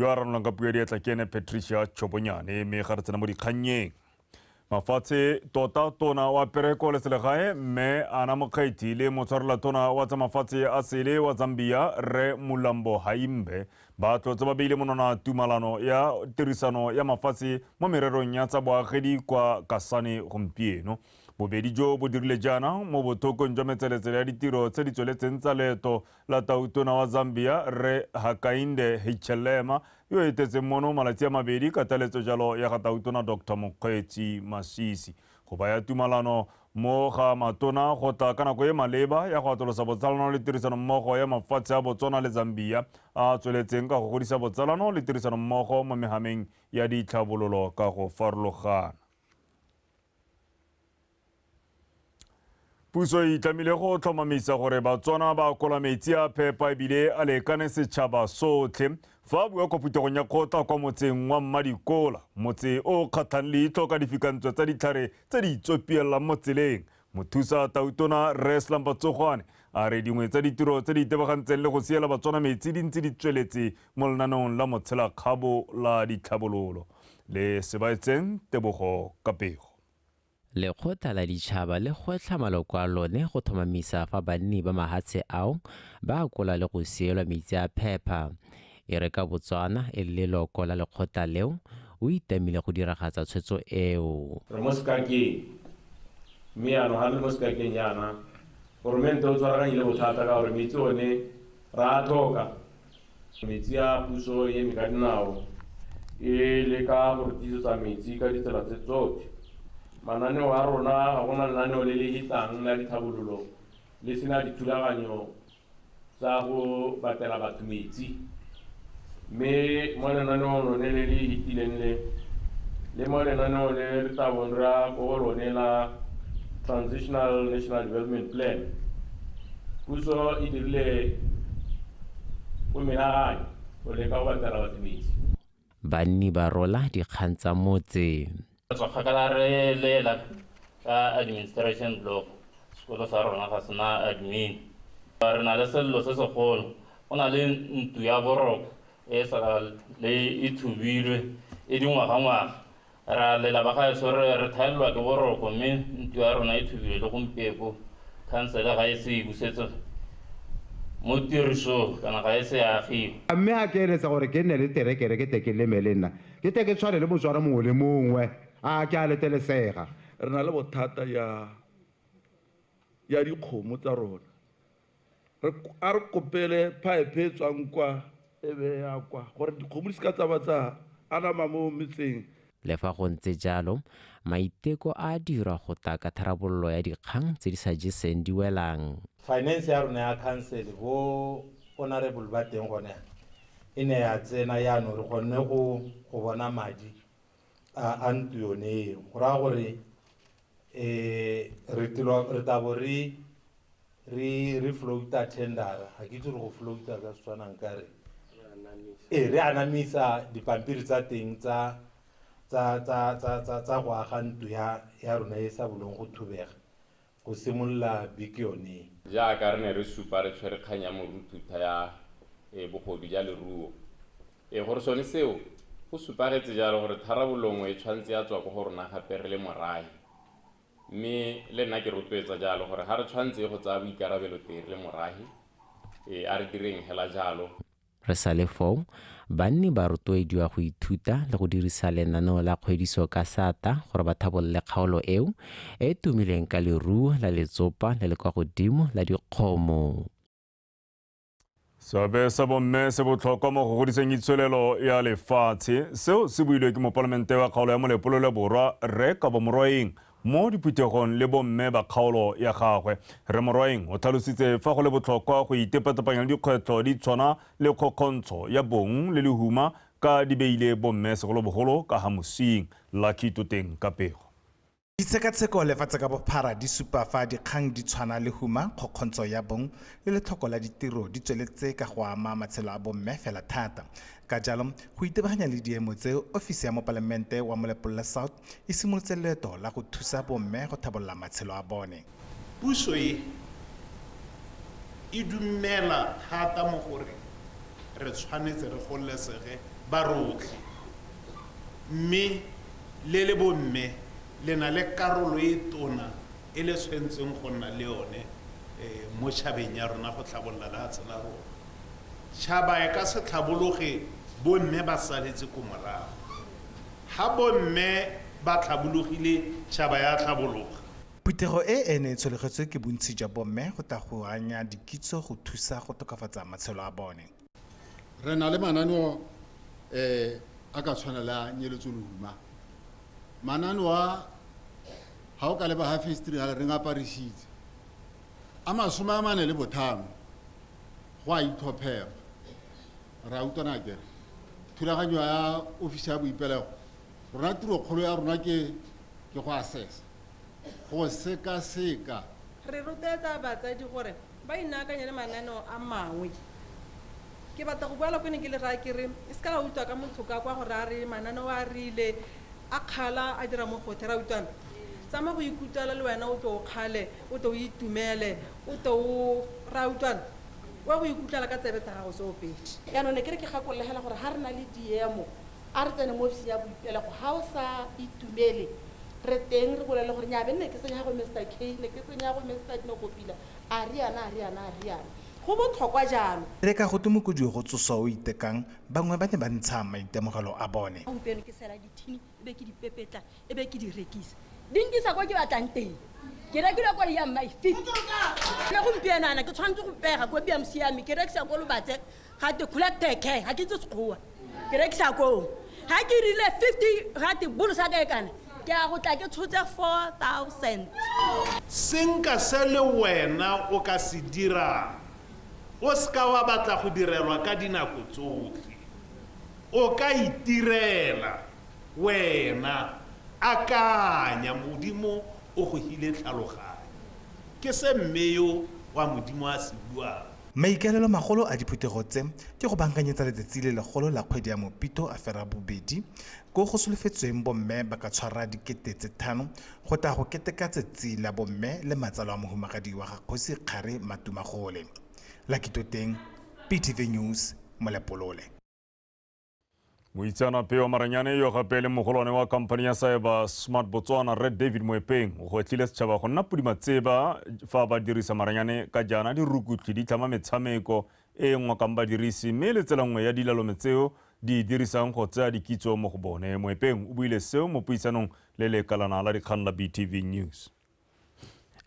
Yo a ranolang ka puo ya diatla ke ene Patricia Chobonyane, mme ga re tsena mo dikgannyeng. Mafatshe tota tona wa pereko le selegae mme Ana Mokgethi le motshwarela tona wa tsa mafatshe a sele wa Zambia Rre Mulambo Haimbe ba tlotse ba beile monwana tumalano ya tirisano ya mafatshe mo mererong ya tsa boagedi kwa Kasane gompieno. Bobedi jo bo dirile jaana mo bothokong jwa metseletsele ya ditiro tse di tsweletseng tsa leeto la tautona wa Zambia Rre Hakainde Hichilema yo etetseng mono malatsi a mabedi ka taletso jalo ya ga tautona Dr. Mokgweetsi Masisi. Go baya tumalano mo ga matona go tla ka nako e maleba ya go atolosa botsalano le tirisanommogo ya mafatshe a Botswana le Zambia a tsweletseng ka go godisa botsalano le tirisanommogo mo mehameng ya ditlhabololo ka go farologana. Puso e itlamile go tlhomamisa gore Batswana ba akola metsi a phepa ebile a lekane setšhaba sotlhe. Fa a bua kwa phuthegong ya kgotla kwa motseng wa Mmadikola, motse o kgatlhang leitlho ka difikantswe tsa ditlhare tse di itsopielelang mo tseleng, mothusa tautona Rre Slumber Tsogwane a re dingwe tsa ditiro tse di itebagantseng le go siela Batswana metsi di ntse di tsweletse mo lenaneong la motshelakgabo la ditlhabololo. Le Sebaetseng Tebogo ka pego. Lekgotla la ditšhaba le gwetlha maloko a lone go tlhomamisa fa banni ba mahatshe ao ba akola le go sielwa metsi a phepa. E re ka Botswana e le leloko la lekgotla leo, o itamile go diragatsa tshwetso eo. Re mo sekakeng, mme jaanong ga re le mo sekakeng jaana, goromente o tshwaraganyile bothata ka gore metsi one re a tlhoka. Metsi a puso e eme ka dinao e leka go re tiisetsa metsi ka ditsela tse tsotlhe. Mananeo a rona ga gona lenaneo le le hetang la ditlhabololo le sena dithulaganyo tsa go batela batho metsi. Mme mo lenaneong lone le le hetileng le, le mo lenaneong le re tla bong re ya ko go lone la Transitional National Development Plan, puso e dirile go menaganya go leka go batela batho metsi. Banni ba rola dikgang tsa motse. Tswa kgakala re lela ka administration block, sekolo sa rona ga sena admin. Re na le sello se segolo, go na le ntlo ya boroko e sa le e thubilwe e dingwaga-ngwaga. Ra lela ba gaetsho re thaelelwa ke boroko mme ntlo ya rona e thubilwe le gompieko. Khansele ga e se e busetse mo tirisong kana ga e se agiwe. Mme a ke eletsa gore ke nne le terekere ke tle ke leme le nna, ke tle ke tshwane le Motswana mongwe le mongwe, a ke a letelesega. Re na le bothata ya dikgomo tsa rona. A re kopele pipe e tswang kwa e be ya kwa gore dikgomo di seka tsa ba tsa anama mo metseng. Le fa go ntse jalo, maiteko a dirwa go tla ka tharabololo ya dikgang tse di sa jeseng di welang. Finance ya rona ya council bo honorable ba teng gone e ne ya tsena jaanong re kgonne go bona madi a ntlo yone eo. Go raya gore re tla bo re floata tendera. Ga ke itse gore go floata ka Setswana nka re re anamisa dipampiri tsa teng tsa go aga ntlo ya rona e sa bolong go thubega go simolola beke yone. Jaaka re ne re supa re tshwere kgang ya moruthutha ya bogodu ja leruo, gore sone seo go supagetse jalo gore tharabololo nngwe e tshwanetse ya tswa ko go rona gape re le morahi. Mme le nna ke rotloetsa jalo gore ga re tshwanetse go tsaya boikarabelo teng re le morahi, a re direng hela jalo. Re sa le foo, banni ba rotloediwa go ithuta le go dirisa lenaneo la kgwediso ka sata gore ba thabolole kgaolo eo e tumileng ka leruo la letsopa le le kwa godimo la dikgomo. Seabe sa bomme se botlhokwa mo go godiseng itsholelo ya lefatshe. Seo se builwe ke mopalamente wa kgaolo ya Molepolole Borwa Rre Kabo Morwaeng mo diphuthegong le bomme ba kgaolo ya gagwe. Rre Morwaeng o tlhalositse fa go le botlhokwa go itepatepanya le dikgwetlho di tshwana le kgokgontsho ya bong le lehuma ka di beile bomme segolobogolo ka ga mosing. Lucky Toteng ka pego. Ditshekatsheko lefatshe ka bophara di supa fa dikgang di tshwana le huma, kgokgontsho ya bong le letlhoko la ditiro di tsweletse ka go ama matshelo a bomme fela thata. Ka jalo, go itebaganya le diemo tseo, ofisi ya mopalamente wa Molepolole South e simolotse leeto la go thusa bomme go thabolola matshelo a bone. Puso e e dumela thata mo gore re tshwanetse re gololesege ba rotlhe, mme le le bomme le na le karolo e tona e le tshwanetseng go nna le yone mo tšhabeng ya rona go tlhabolola lefatshe la rona. Tšhaba e ka se tlhabologe bomme ba saletse ko morago. Ha bomme ba tlhabologile, tšhaba ya tlhabologa. Phuthego e e ne e tsholegetswe ke bontsi jwa bomme go tla go anya dikitso go thusa go tokafatsa matshelo a bone. Re na le mananeo a ka tshwana le a nyeletso lehuma. Mananeo a ha o ka leba ha festri ha re ngaparisitse a 45 go a itlhophela. Re a utlwana kere thulaganyo ya ofisi ya boipelego rona tirokgolo ya rona ke go assess, go sekaseka. Re rotloetsa batsadi gore ba inaakanye le mananeo a mangwe. Ke batla go bua le ko ne ke le raya ke re e se ka la utlwa ka motho ka kwa gore a re mananeo a rile a kgala a dira mo gothe, ra utlwana. Tsamaya go ikutlwela le wena o tlo o kgale, o tlo o itumele, o tlo o ra utlwana. Wa go ikutlwela ka tsebe tsa gago tse pedi. Jaanong ne ke re ke gakologela gore ha re na le diemo a re tsene mo ofising ya boipelego, ha o sa itumele re teng re bolele gore nnyaa, be nne ke tsenya go Mister K, ne ke tsenya go Mister Dinokopila, a riana, a riana, a riana. Go botlhokwa jalo. Re ka go te mokodi go tsoswa o itekang, bangwe ba ne ba ntsha maitemogelo a bone. Gompieno ke sela dithini, e be ke di pepetla, e be ke di rekisa. Di nkisa kwa ke batlang teng. Ke rekile koloi ya Myfit. Le gompieno ana ke tshwanetse go pega ko BMC ya me, ke rekisa ko Lobatse, ga te collect care, ga ke itse Sekgowa. Ke rekisa koo. Ga ke rile 50 ga te bolo sa ka e kana, ke a go tla ke tshotse 4,000. Senka se le wena o ka se dirang, o seka wa batla go direlwa ka dinako tsotlhe. O ka itirela wena, akanya Modimo o go hile tlhaloganyo. Ke se mme yo wa Modimo a se buang. Maikaelelo magolo a diphuthego tse ke go bankanyetsa letsatsi le legolo la kgwedi ya Mopito a ferabobedi, ko go solofetsweng bomme ba ka tshwara 5,000 go tla go keteka tsatsi la bomme le matsalo a mohumagadi wa ga Kgosi Kgari Matumagole. Lucky Toteng, BTV News, Molepolole. Moitseanape wa maranyane yo gape le mogolwane wa company ya Cyber Smart Botswana Red David Moepeng o gwetlhile setšhaba go nna podimatseba fa ba dirisa maranyane ka jaana dirukutlhi di tlhama metshameko e e ngokang badirisi, mme le tsela nngwe ya dilalome tseo di dirisang go tsaya dikitso mo go bone. Moepeng o buile seo mo puisanong le lekalana la dikgang la BTV News.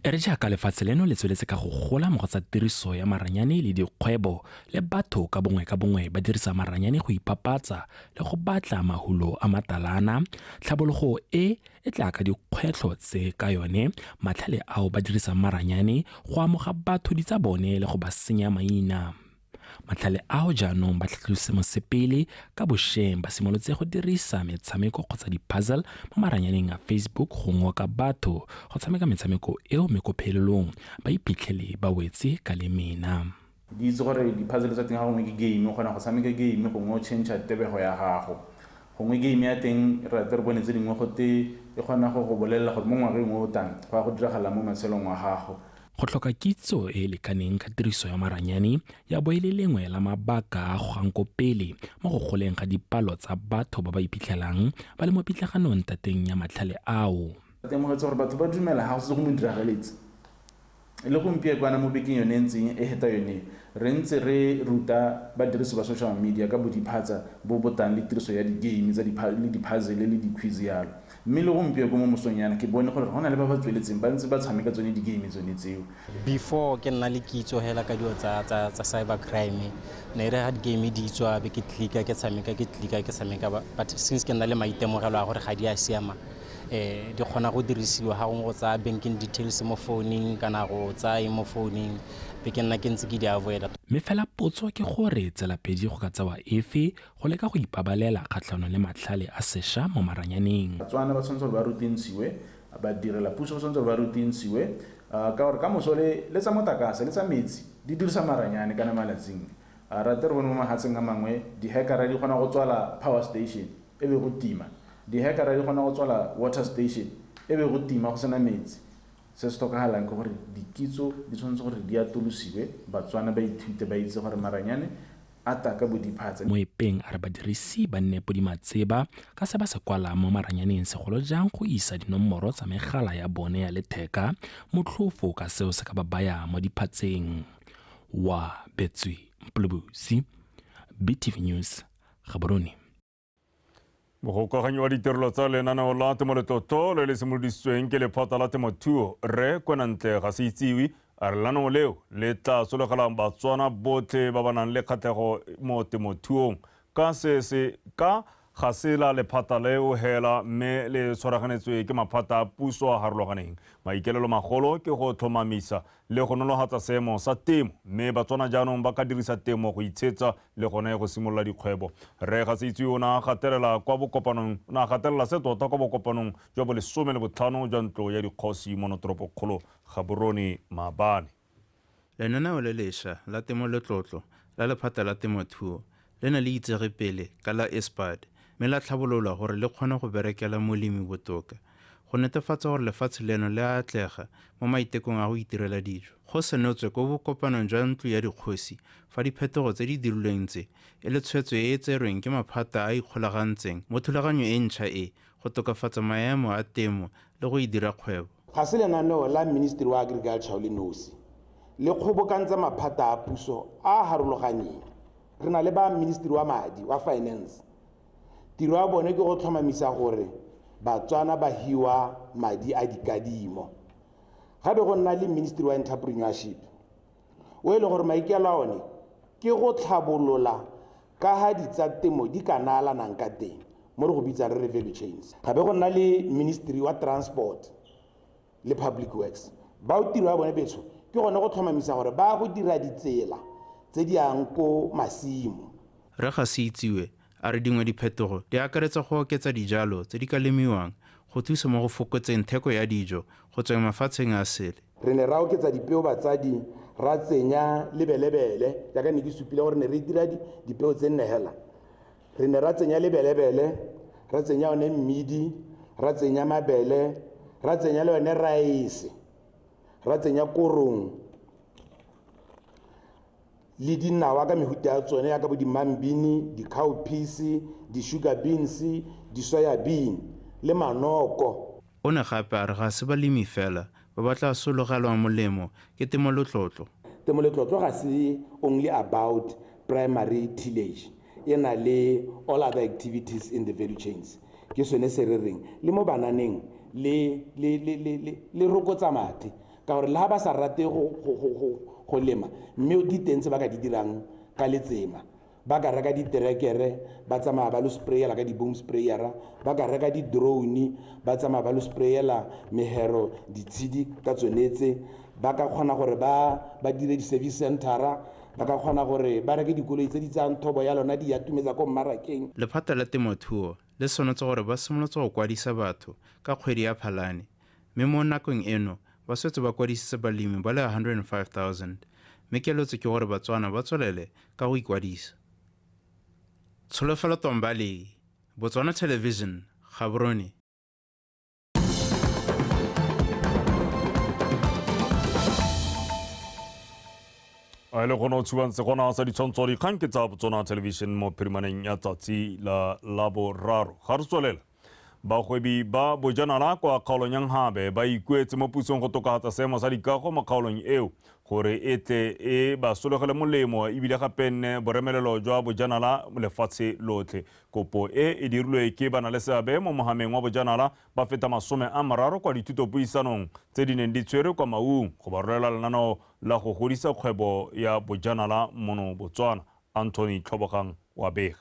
E re jaaka lefatshe leno le tsweletse ka go gola mo go tsa tiriso ya maranyane le dikgwebo, le batho ka bongwe ka bongwe ba dirisa maranyane go ipapatsa le go batla mahulo a matalana. Tlhabologo e e tla ka dikgwetlho tse ka yone matlhale ao ba dirisang maranyane go amoga batho ditsa bone le go ba senya maina. Matlhale ao jaanong ba tlhatlose mosepele ka bošweng ba simolotse go dirisa metshameko kgotsa di-puzzle mo maranyaneng a Facebook go ngoka batho go tshameka metshameko eo mme ko phelelong ba iphitlhele ba wetse ka lemena. Di itse gore di-puzzle tsa teng ga gongwe ke game, o kgona go tshameka game gongwe o change tebego ya gago. Gongwe game ya teng re rate re bone tse dingwe gote e kgona go go bolelela gore mo ngwageng o o tlang go ya go diragala mo matshelong wa gago. Go tlhoka kitso e e lekaneng ka tiriso ya maranyane ya bo e le lengwe la mabaka a gogang ko pele mo go goleng ga dipalo tsa batho ba ba iphitlhelang ba le mo pitlaganong tateng ya matlhale ao. Temogetse gore batho ba dumela ga go setse go mo diragaletse. Le gompieno kwana mo bekeng yone e ntseng e heta yone, re ntse re ruta badirisi ba social media ka bodiphatsa bo bo tang le tiriso ya di-game tsa le di-puzzle le di-quiz yalo. Mme le gompieno mo mosong yana ke bone gore go na le ba ba tsweletseng ba ntse ba tshameka tsone di-game tsone tseo. Before ke nna le kitso hela ka dilo tsa cyber crime, ne re ga di-game di tswa be ke click-a ke tshameka, ke click-a ke tshameka, but since ke nna le maitemogelo a gore ga di a siama, di kgona go dirisiwa ga gongwe go tsaya banking details mo founung kana go tsaya eng mo founung, be ke nna ke ntse ke di avoid-a. Mme fela potso ke gore tsela pedi go ka tsewa efe go leka go ipabalela kgatlhanong le matlhale a sešwa mo maranyaneng. Batswana ba tshwanetse gore ba rutintshiwe, ba direla puso ba tshwanetse gore ba rutintshiwe, ka gore ka moso le tsa motlakase le tsa metsi di dirisa maranyane kana malatsing. Rate re bone mo mafatsheng a mangwe di-hackera di kgona go tswala power station e be go tima, di-hackera di kgona go tswala water station e be go tima go sena metsi. Se se tlhokagalang ke gore dikitso di tshwanetse gore di atolosiwe, Batswana ba ithute ba itse gore maranyane ata ka bodiphatsa. Moepeng a re badirisi ba nne podimatseba ka se ba se kwalang mo maranyaneng, segolo jang go isa dinomoro tsa megala ya bone ya letheka motlhofo ka seo se ka ba baya mo diphatseng. Wa Betswe Mpulubusi, BTV News, Gaborone. Mogokaganyi wa ditirelo tsa lenaneo la temoletlotlo le le simolodisitsweng ke lephata la temothuo Rre Kwenantle ga se itsiwe a re lenaneo leo le tla solegelang Batswana botlhe ba ba nang le kgatlhego mo temothuong ka ka ga se la lephata leo hela mme le tshwaraganetswe ke maphata a puso a harologaneng. Maikelelo magolo ke go tlhomamisa le go nolofatsa seemo sa temo mme Batswana jaanong ba ka dirisa temo go itshetsa le gone go simolola dikgwebo. Rre ga se itsewe o ne a gatelela kwa bokopanong, o ne a gatelela se tota kwa bokopanong jwa bo 15 jwa ntlo ya dikgosi mo toropokgolo Gaborone maabane. Lenaneo le lešwa la temoletlotlo la lephata la temothuo le ne le itsege pele ka la ISPAD mme la tlhabololwa gore le kgone go berekela molemi botoka go netefatsa gore lefatshe leno le a atlega mo maitekong a go itirela dijo. Go senotswe ko bokopanong jwa ntlo ya dikgosi fa diphetogo tse di dirilweng tse e le tshwetso e e tserweng ke maphata a ikgolagantseng mo thulaganyo e ntšha e go tokafatsa maemo a temo le go e dira kgwebo. Ga se lenaneo la Ministry wa Agriculture le nosi, le kgobokantsa maphata a puso a a harologaneng. Re na le ba Ministry wa madi wa Finance, tiro ya bone ke go tlhomamisa gore Batswana ba hiwa madi a dikadimo. Gape go nna le Ministry wa Entrepreneurship o e leng gore maikaelelo a one ke go tlhabolola ka ga ditsa temo di ka naalanang ka teng mo re go bitsang re re value chains. Gape go nna le Ministry wa Transport le Public Works, bao tiro ya bone betsho ke gone go tlhomamisa gore ba go dira ditsela tse di yang ko masimo. Rre ga se itsiwe a re dingwe diphetogo di akaretsa go oketsa dijalo tse di ka lemiwang go thusa mo go fokotseng theko ya dijo go tsweng mafatsheng a sele. Re ne ra oketsa dipeo batsadi, ra tsenya lebelebele jaaka ne ke supile gore ne re dira dipeo tse nne hela. Re ne ra tsenya lebelebele, ra tsenya one mmidi, ra tsenya mabele, ra tsenya le yone raese, ra tsenya korong le dinawa ka mehuta ya tsone yaka bo dimambini, di-cowpeas, di-sugar beans, di-soya bean le manoko. O ne gape a re ga se balemi fela ba ba tla sologelwang molemo ke temoletlotlo. Temoletlotlo ga se only about primary tillage, e na le all other activities in the value chains. Ke sone se re reng le mo bananeng le rokotsa mathe ka gore le ha ba sa rate go lema mme di teng tse ba ka di dirang ka letsema. Ba ka reka diterekere ba tsamaya ba lo sprayela ka di-boom sprayera, ba ka reka di-drone ba tsamaya ba lo sprayela mehero ditshedi ka tsonetse, ba ka kgona gore ba dire di-service centera, ba ka kgona gore ba reke dikoloi tse di tsayang thobo ya lona di ya tumetsa ko mmarakeng. Lephata la temothuo le tshwanetse gore ba simolotse go kwadisa batho ka kgwedi ya Phalane, mme mo nakong eno ba setse ba kwadisitse balemi ba le 105,000, mme keletso ke gore Batswana ba tswelele ka go ikwadisa. Tsholofelo Tombale, Botswana Television, Gaborone. A le gone o tshubang segona sa ditshwantsho dikgang ke tsa Botswana Television mo phirimaneng ya tsatsi la Laboraro. Ga re tswelela, bagwebi ba bojanala kwa kgaolong ya Nhabe ba ikuetse mo pusong go tokafatsa seemo sa dikago mo kgaolong eo gore e tle e ba solegele molemo ebile gape nne boremelelo jwa bojanala lefatshe lotlhe. Kopo e e dirilwe ke ba na le seabe mo mohameng wa bojanala ba feta 30 kwa dithutopuisanong tse di neng di tshwerwe kwa Maung go ba rolela lenaneo la go godisa kgwebo ya bojanala mono Botswana. Anthony Tlhobogang wa bega.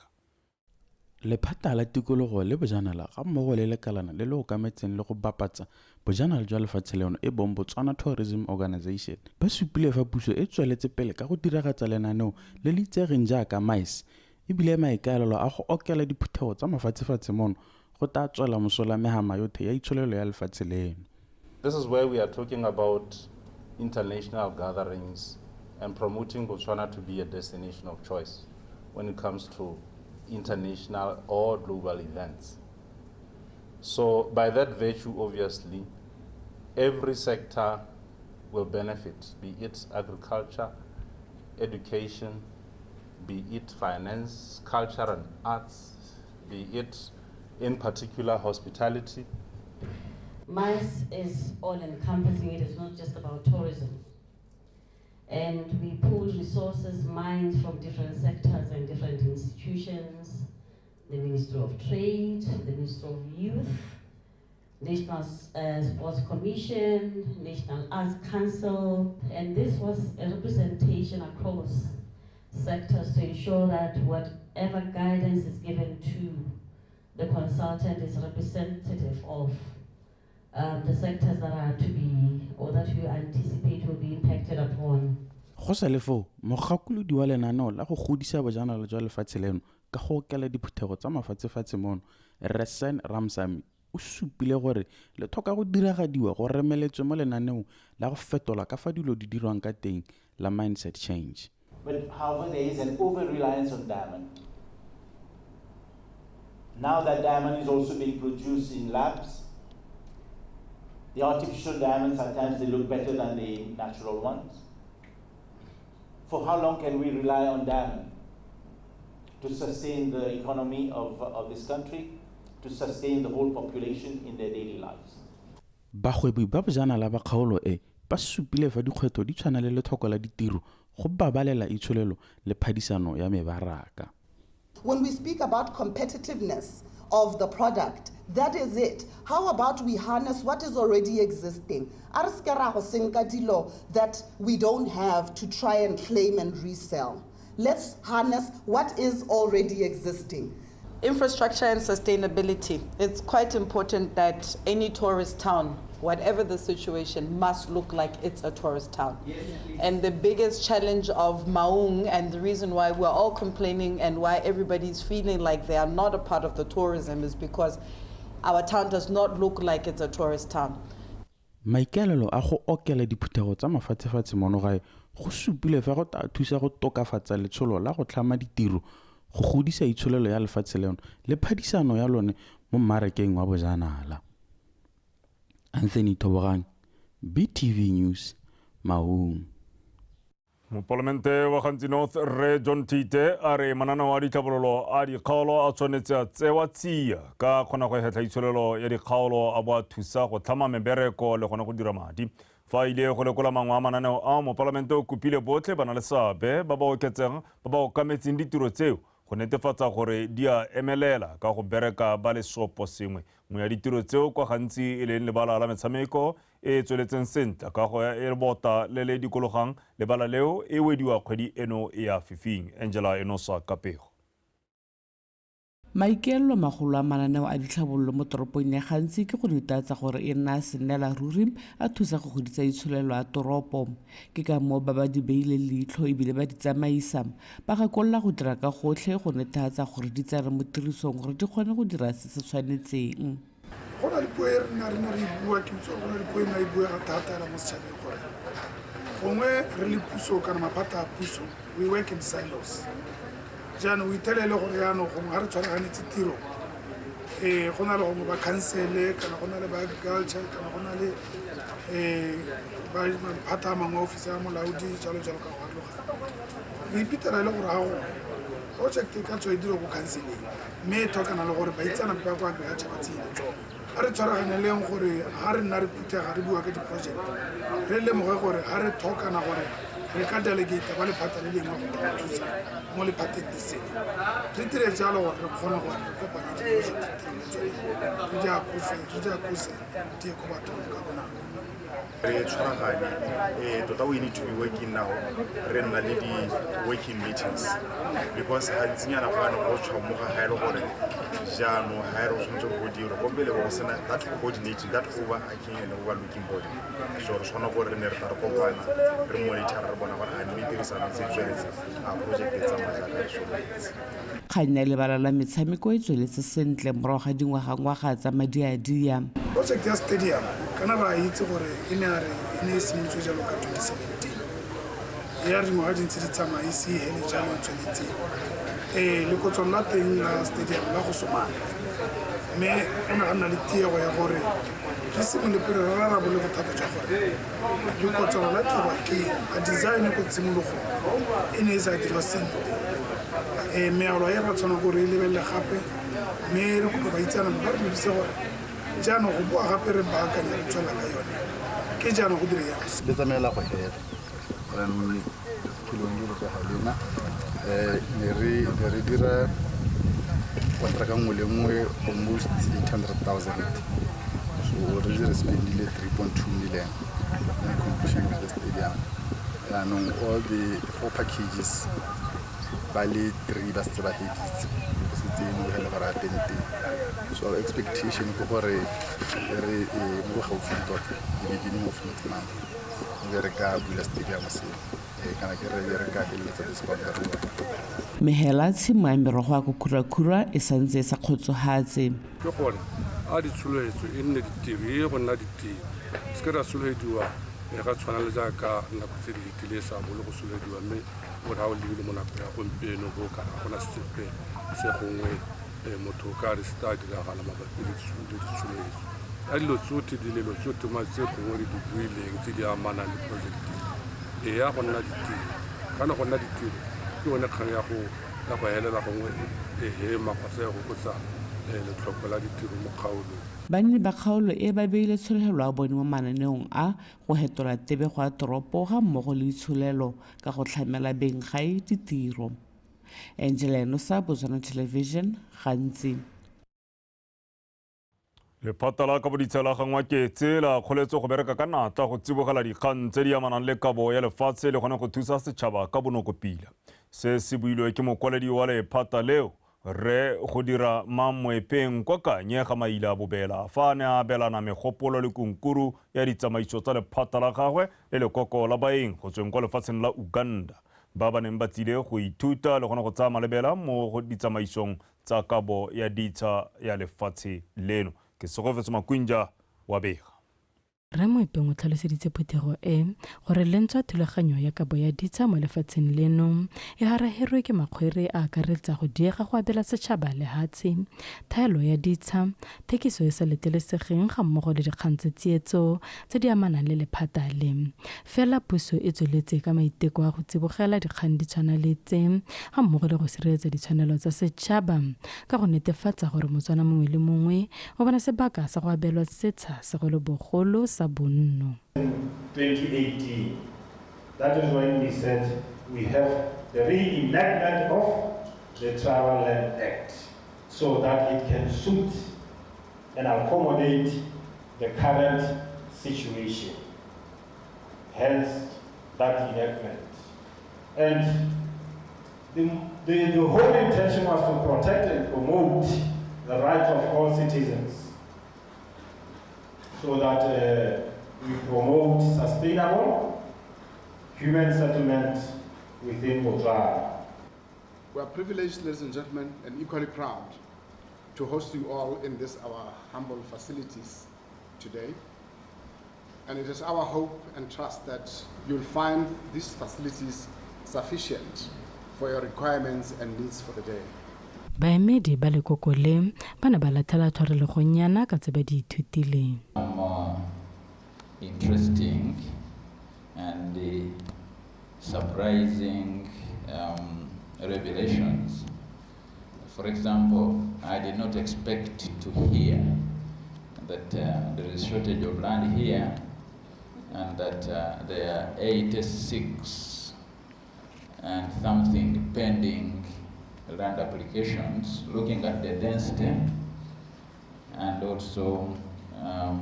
Lephata la tikologo le bojanala ga mmogo le lekalana le le okametseng le go bapatsa bojanala jwa lefatshe leno e bong Botswana Tourism Organisation ba supile fa puso e tsweletse pele ka go diragatsa lenaneo le le itsegeng jaaka MICE ebile maikaelelo a go okela diphuthego tsa mafatshefatshe mono go tla tswela mosola mehama yotlhe ya itsholelo ya lefatshe leno. This is where we are talking about international gatherings and promoting Botswana to be a destination of choice when it comes to international or global events. So by that virtue, obviously, every sector will benefit, be it agriculture, education, be it finance, culture and arts, be it in particular hospitality. MICE is all-encompassing. It is not just about tourism. And we pool resources, minds from different sectors and different institutions, the Ministry of Trade, the Ministry of Youth, National Sports Commission, National Arts Council, and this was a representation across sectors to ensure that whatever guidance is given to the consultant is representative of the sectors that are to be, or that you anticipate will be impacted upon. Go sa le foo, mogakolodi wa lenaneo la go godisa bojanala jwa lefatshe leno ka go okela diphuthego tsa mafatshefatshe mono, Resen Ramsamy o supile gore le tlhoka go diragadiwa go remeletswe mo lenaneong la go fetola ka fa dilo di dirwang ka teng la mindset change. But however, there is an over-reliance on diamond. Now that diamond is also being produced in labs, the artificial diamonds, sometimes they look better than the natural ones. For how long can we rely on diamond to sustain the economy of this country, to sustain the whole population in their daily lives? Bagwebi ba bojanala ba kgaolo e ba supile fa dikgwetlho di tshwana le letlhoko la ditiro go babalela itsholelo le phadisano ya mebaraka. When we speak about competitiveness of the product, that is it. How about we harness what is already existing? A re se ke ra go senka dilo that we don't have to try and claim and resell. Let's harness what is already existing. Infrastructure and sustainability. It's quite important that any tourist town, whatever the situation, must look like it's a tourist town. Yes, and the biggest challenge of Maun, and the reason why we're all complaining and why everybody's feeling like they are not a part of the tourism, is because our town does not look like it's a tourist town. Maikaelelo a go okela diphuthego tsa mafatshefatshe mono gae go supile fa go tla thusa go tokafatsa letsholo la go tlhama ditiro, go godisa itsholelo ya lefatshe leno le phadisano ya lone mo mmarakeng wa bojanala. Anthony Thobogang, BTV News, Maun. Mopalamente wa Gantsi North Rre John Tite a re mananeo a ditlhabololo a dikgaolo a tshwanetse a tsewa tsia ka kgona go hetlha itsholelo ya dikgaolo a bo a thusa go tlhama mebereko le gone go dira madi. Fa ile go lekola mangwe a mananeo a, mopalamente o kopile botlhe ba na le seabe ba ba oketseng ba ba okametseng ditiro tseo go netefatsa gore di a emelela ka go bereka ba le sopo sengwe. Nngwe ya ditiro tseo kwa gantsi e leng lebala la metshameko e tsweletseng sentle ka go e bota le le dikologang lebala leo e wediwa kgwedi eno ya fifing. Angela Enosa Kapego. Maikaelelo magolo a mananeo a ditlhabololo mo toropong ya Gantsi ke go netefatsa gore e nna sennela ruri a thusa go godisa itsholelo ya toropo. Ke ka moo ba ba di beileng leitlho ebile ba di tsamaisa, ba gakolola go dira ka gotlhe go netefatsa gore di tsene mo tirisong gore di kgone go dira se se tshwanetseng. Go na le puo e re nna re bua, ke itse go na le puo e nna e buega thata mo setšhabeng gore gongwe re le puso kana maphata a puso, we work in silos. Jaanong o ithelele gore jaanong gongwe ga re tshwaraganetse tiro, go na le gongwe ba council kana go na le ba agriculture kana go na le ba maphata a mangwe office ya molaodi jalo jalo ka go farologana. Re iphitlhela e le gore ga gongwe project e ka tswa e dira ko council-eng mme e tlhokana le gore baitseanape ba kwa agriculture ba tseye letsogo. A re tshwaraganeleng gore ga re nna re phuthega re bua ka di-project, re lemoge gore ga re tlhokana gore re ka delegate ba lephata le lengwe go tla go thusa mo lephateng le sele. Re dire jalo gore re kgone gore re kopanye di-project tirelo tsone, re di akofe, re di akose di ye ko bathong ka bonako. Re tshwaragane, tota we need to be working now, re nna le di-working meetings because gantsinyana fano go tshwamoga ga e le gore jaanong ga e re o tshwanetse go dirwa ko pele go sena that coordinating, that overarching and overlooking body. So re tshwana gore re ne re tla re kopana, re monitor, re bona gore a mme tirisano tse tsweletse, a project e tsamaya jaaka re solofetse. Kgang ya lebala la metshameko e tsweletse sentle morago ga dingwagangwaga tsa madiadia. Project ya stadium kana ra itse gore e ne e ne e simolotswe jalo ka 2017. Ya re dingwaga di ntse di tsamaya e se e hele jalo e tsweletseng. Lekotsong la teng la stadium la go somana. Mme go ne ga nna le tiego ya gore re simolole pele re rarabole bothata jwa gore lekotswana la tlhokwa ke a design ko tshimologong e ne e sa dirwa sentle. Mealo e ra tshwana gore e lebelele gape, mme re kopa baitseanape ba re lebise gore jaanong go boa gape re baakanya re tswela ka yone ke jaanong go dire yang. Le tsamaela go hela jaanong philong di tsa lena ne re dira kontraka nngwe le nngwe almost 800,000, so already re spendile 3.2 million in completion of the stadium. Jaanong all the four packages ba le 3 ba setse ba heditse, go setse e nngwe gore a teng. So our expectation ke gore re mo gaufing tota, the beginning of next month, re ka bula stadium seo kana ke re ka feleletsa this boundary. Mehela tshimo ya merogo ya Kukurakura e santse e sa kgotsofatse. Ke gore a ditsholofetso e nne ditiro, e go nna ditiro, se ke ra solofediwa ga tshwana le jaaka nako tse di fetile sa bolo go solofediwa, mme gore ga o lebile mo nako ya gompieno bo ka ga gona sepe se gongwe motho o ka re se tla diragala mabapi le ditsholofetso. A dilo tsotlhe dilelo tsotlhe ma tse gongwe re di buileng tse di amanang le project e ya go nna ditiro, kana go nna ditiro ke yone kgang ya go helela gongwe e hema kgotsa ya go fokotsa letlhoko la ditiro mo kgaolong. Banni ba kgaolo e ba beile tshologelo ya bone mo mananeong a go hetola tebego ya toropo ga mmogo le itsholelo ka go tlhamela beng gae ditiro. Angela Enosa, Botswana Television, Gantsi. Lephata la kabo ditsha la Gangwaketse la kgoletso go bereka ka natla go tsibogela dikgang tse di amanang le kabo ya lefatshe le gone go thusa setšhaba ka bonoko pila. Se se builwe ke mokwaledi wa lephata leo re go dira Mamoepeng kwa Kanye ga Maila Bobela fa a ne a abelana megopolo le kunkuru ya ditsamaiso tsa lephata la gagwe le lekoko la baeng go tsweng kwa lefatsheng la Uganda ba ba neng ba tsile go ithuta le gone go tsaya malebela mo go ditsamaisong tsa kabo ya ditsha ya lefatshe leno. Ke Segofetso Makwinja wa bega. Rre Moepeng o tlhaloseditse phuthego e gore le ntswa thulaganyo ya kabo ya ditsha mo lefatsheng leno e haraherwe ke makgwere a akaretsa go diega go abela setšhaba lehatshe, thaelo ya ditsha, thekiso e sa letlelesegeng ga mmogo le dikgang tsa tsietso tse di amanang le lephata le. Fela puso e tsweletse ka maiteko a go tsibogela dikgang di tshwana le tse ga mmogo le go sireletsa ditshwanelo tsa setšhaba ka go netefatsa gore Motswana mongwe le mongwe o bona sebaka sa go abelwa setsha segolobogolo sa bonno. 2018, that is when we said we have the reenactment of the Tribal Land Act so that it can suit and accommodate the current situation. Hence that enactment. And the whole intention was to protect and promote the rights of all citizens, so that we promote sustainable human settlement within Botswana. We are privileged, ladies and gentlemen, and equally proud to host you all in this, our humble facilities today. And it is our hope and trust that you'll find these facilities sufficient for your requirements and needs for the day. Baemedi ba lekoko le ba ne ba latlhela tshwarelegonyana ka tse ba di ithutileng. Interesting and surprising revelations. For example, I did not expect to hear that there is shortage of land here and that there are 86 and something pending land applications, looking at the density and also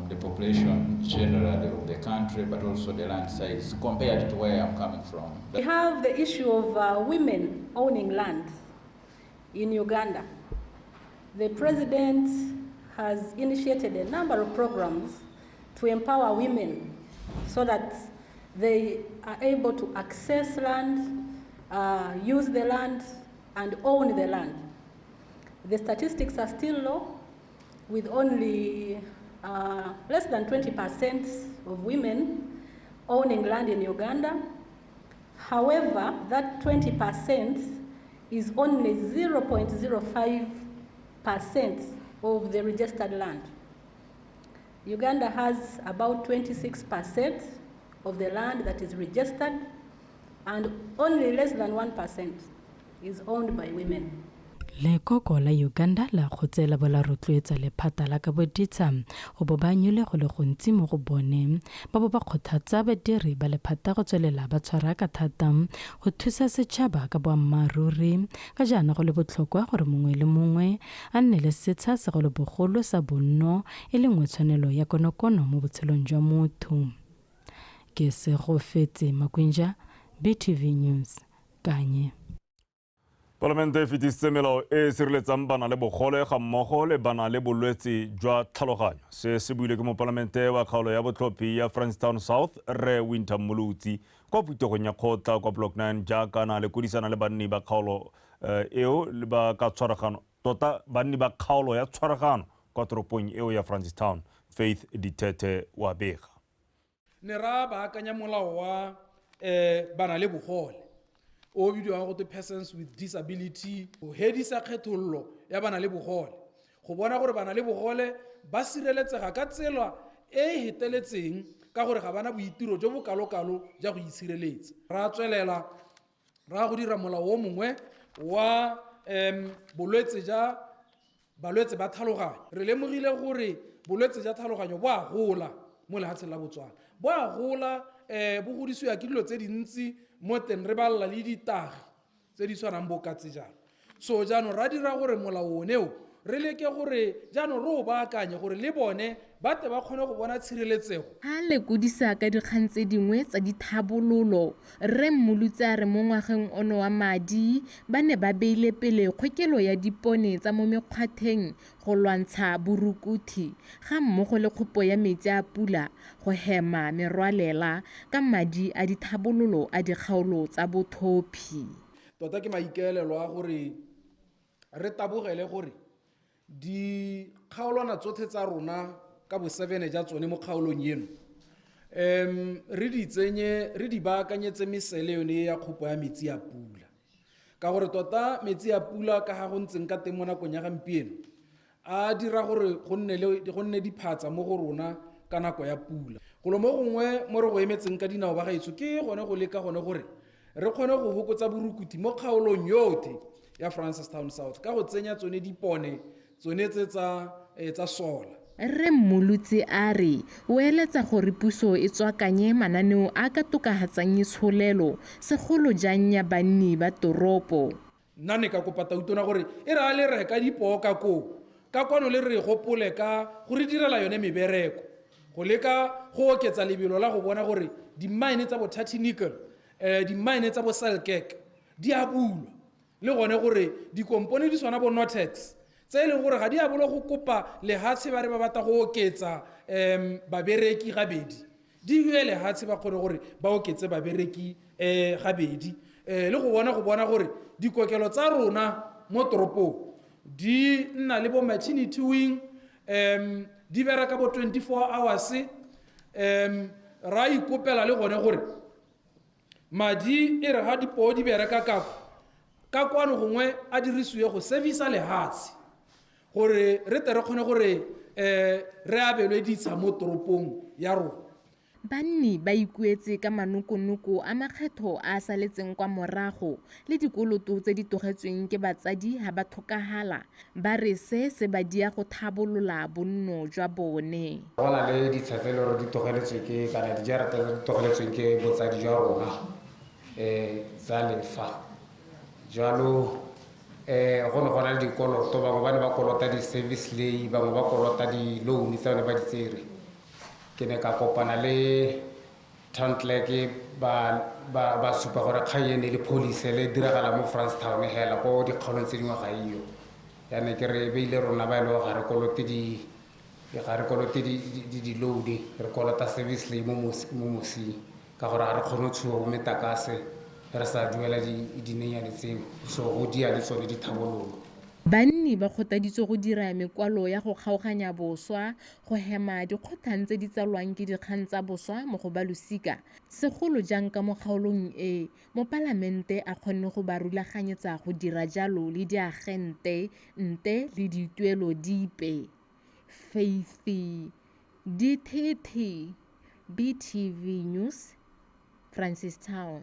the population generally of the country, but also the land size compared to where I'm coming from. We have the issue of women owning land in Uganda. The president has initiated a number of programs to empower women so that they are able to access land, use the land, and own the land. The statistics are still low, with only less than 20% of women owning land in Uganda. However, that 20% is only 0.05% of the registered land. Uganda has about 26% of the land that is registered, and only less than 1% is owned by women. Lekoko la Uganda la kgotsela bo la rotloetsa lephata la kaboditsha go bo ba nyole go le gontsi mo go bone ba bo ba kgothatsa badiri ba lephata go tswelela ba tshwara ka thata go thusa setšhaba ka boammaaruri ka jaana go le botlhokwa gore mongwe le mongwe a nne le setsha segolobogolo sa bonno e le nngwe tshwanelo ya konokono mo botshelong jwa motho. Ke Segofetse Makwinja, BTV News, Kanye. Palamente e fetisitse melao e e sireletsang bana le bogole ga mmogo le bana le bolwetse jwa tlhaloganyo. Se se buile ke mopalamente wa kgaolo ya botlhophi ya Francistown South, Rre Winter Mmolotsi, kwa phuthegong ya kgotla kwa Block 9 jaaka na lekodisana le banni ba kgaolo eo le ba ka tshwaragano tota banni ba kgaolo ya tshwaragano kwa toropong eo ya Francistown. Faith Ditete wa bega. Ne ra baakanya molao wa bana le bogole o bidiwang go te persons with disability, go hedisa kgethollo ya bana le bogole, go bona gore bana le bogole ba sireletsega ka tsela e e heteletseng ka gore ga bana boitiro jo bo kalokalo ja go itshireletsa. Ra tswelela ra go dira molao o mongwe wa bolwetse ja balwetse ba tlhaloganyo. Re lemogile gore bolwetse ja tlhaloganyo bo a gola mo lefatsheng la Botswana, bo a gola bo godisiwa ke dilo tse dintsi mo teng re balla le ditagi tse di tshwanang bo katse jalo. So jaanong ra dira gore molao oneo re leke gore jaanong re o baakanye gore le bone ba tle ba kgone go bona tshireletsego. Ha lekodisa ka dikgang tse dingwe tsa dithabololo, Rre Mmolotsi a re mo ngwageng ono wa madi ba ne ba beile pele kgokelo ya dipone tsa mo mekgwatheng go lwantsha borukuthi ga mmogo le kgopo ya metsi a pula go hema merwalela ka madi a dithabololo a dikgaolo tsa bothophi. Tota ke maikaelelo a gore re tabogele gore dikgaolwana tsotlhe tsa rona ka bo 7 ja tsone mo kgaolong eno re di tsenye re di baakanyetse mesele yone ya kgopo ya metsi a pula, ka gore tota metsi a pula ka ga go ntseng ka teng mo nakong ya gampieno a dira gore go nne diphatsa mo go rona ka nako ya pula. Golo mo gongwe mo re go emetseng ka dinao ba gaetsho ke gone go leka gone gore re kgone go fokotsa borukuthi mo kgaolong yotlhe ya Francistown South ka go tsenya tsone dipone tsone tse tsa sola. Rre Mmolotsi a re o eletsa gore puso e tswakanye mananeo a ka tokafatsang itsholelo segolo jang ya banni ba toropo. Nna ne ka kopa tautona gore e re a le reka dipoo ka koo ka kwano le re gopole ka go re direla yone mebereko go leka go oketsa lebelo la go bona gore di-mine tsa bo Tati Nickel, di-mine tsa bo Selkirk di a bulwa, le gone gore dikompone di tshwana bo Notex tse e leng gore ga di a bolo go kopa lehatshe ba re ba batla go oketsa babereki gabedi, di hue lehatshe ba kgone gore ba oketse babereki gabedi, le go bona gore dikokelo tsa rona mo toropong di nna le bo maternity wing, di bereka bo 24 hours. Ra ikopela le gone gore madi e re ga dipoo di bereka ka kwano gongwe a dirisiwe go servisa lehatshe gore re tle re kgone gore re abelwe ditsha mo toropong ya rona. Banni ba ikuetse ka manokonoko a makgetho a a saletseng kwa morago le dikoloto tse di tlogetsweng ke batsadi ha ba tlhokagala, ba re se se ba dia go thabolola bonno jwa bone. Go na le ditsha tse e le gore di tlogeletswe ke kana dijarata tse di tlogeletsweng ke botsadi jwa rona tsa lefa. Jalo go ne go na le dikoloto, bangwe ba ne ba kolota di-service lay, bangwe ba kolota di-loan tse ba ne ba di tsere. Ke ne ka kopana le town clerk ba supa gore kgang ene le policy le diragala mo Francistown hela ko dikgaolong tse dingwe ga iyo. Yane ke re beile rona ba e le ga re kolote di-loan, re kolota service lay mo mosing ka gore ga re kgone go tshuba bo metakase re sa duela dinenyane tseo, so go dia le tsone dithabololo. Banni ba kgothaditswe go dira mekwalo ya go kgaoganya boswa go hema dikgotlhang tse di tsalwang ke dikgang tsa boswa mo go ba losika, segolo jang ka mo kgaolong e mopalamente a kgonne go ba rulaganyetsa go dira jalo le diagente nte le dituelo dipe. Faith Dithethe, BTV News, Francistown.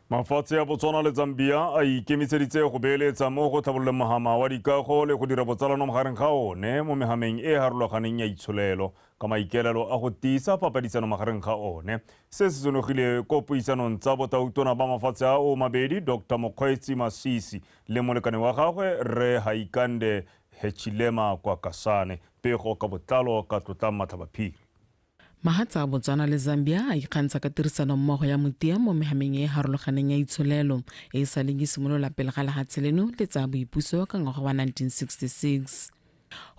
Mafatshe a Botswana le Zambia a ikemiseditse go beeletsa mo go tlhabololeng mohama wa dikago le go dira botsalano magareng ga one mo mehameng e e harologaneng ya itsholelo ka maikaelelo a go tiisa papadisano magareng ga one. Se se senogile ko puisanong tsa botautona ba mafatshe a o mabedi Dr. Mokgweetsi Masisi le molekane wa gagwe Rre Hakainde Hichilema kwa Kasane. Pego ka botlalo ka Tlotlang Matlhabaphiri. Mahatshe a Botswana le Zambia a ikgantsha ka tirisanommogo ya motia mo mehameng e e harologaneng ya itsholelo e e saleng e simolola pele ga lehatshe leno le tsaya boipuso ka ngwaga wa 1966.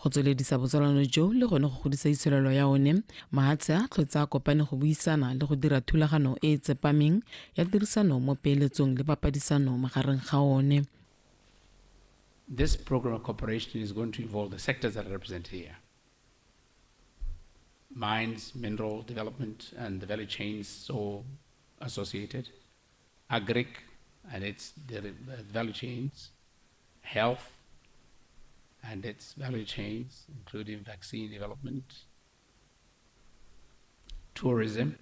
Go tsweledisa botsalano jo le gone go godisa itsholelo ya one, mahatshe a tlhotse a kopane go buisana le go dira thulagano e e tsepameng ya tirisano mo peeletsong le papadisano magareng ga one. This program of cooperation is going to involve the sectors that are represented here. Mines, mineral development, and the value chains so associated, agric and its value chains, health and its value chains, including vaccine development, tourism,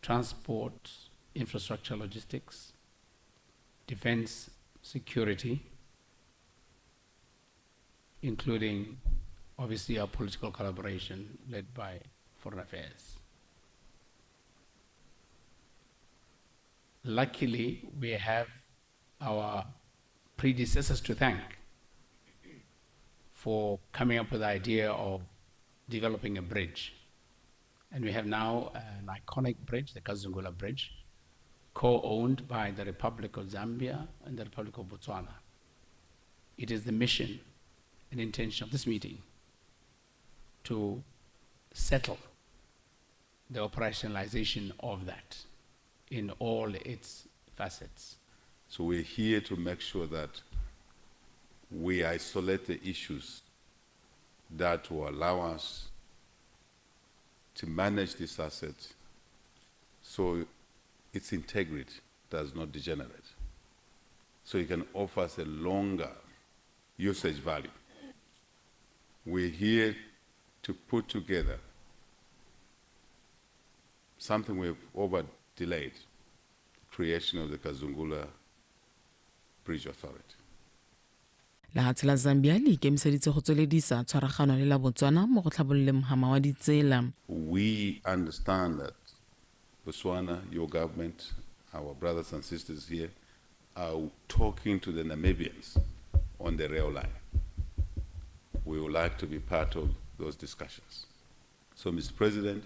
transport, infrastructure, logistics, defense, security, including obviously our political collaboration led by Foreign Affairs. Luckily, we have our predecessors to thank for coming up with the idea of developing a bridge. And we have now an iconic bridge, the Kazungula Bridge, co-owned by the Republic of Zambia and the Republic of Botswana. It is the mission and intention of this meeting to settle the operationalization of that in all its facets. So we're here to make sure that we isolate the issues that will allow us to manage this asset so its integrity does not degenerate. So it can offer us a longer usage value. We're here to put together something we've over delayed, the creation of the Kazungula Bridge Authority. Lehatshe la Zambia le ikemiseditse go tsweledisa tshwaragano le la Botswana mo go tlhabololeng mohama wa ditsela. We understand that Botswana, your government, our brothers and sisters here, are talking to the Namibians on the rail line. We would like to be part of those discussions. So, Mr. President,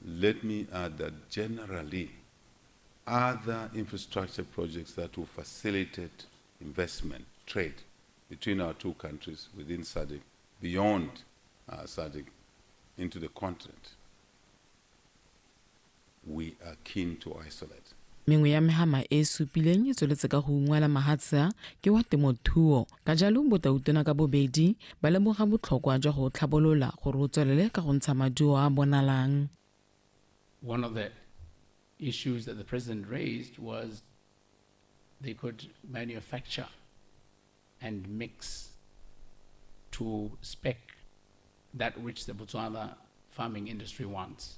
let me add that generally, other infrastructure projects that will facilitate investment, trade between our two countries within SADC, beyond SADC, into the continent, we are keen to isolate. Mengwe ya mehama e e supileng e tsweletse ka go ungwela mahatshe a ke wa temothuo. Ka jalo botautona ka bobedi ba lemoga botlhokwa jwa go tlhabolola gore o tswelele ka go ntsha maduo a bonalang. One of the issues that the president raised was they could manufacture and mix to spec that which the Botswana farming industry wants.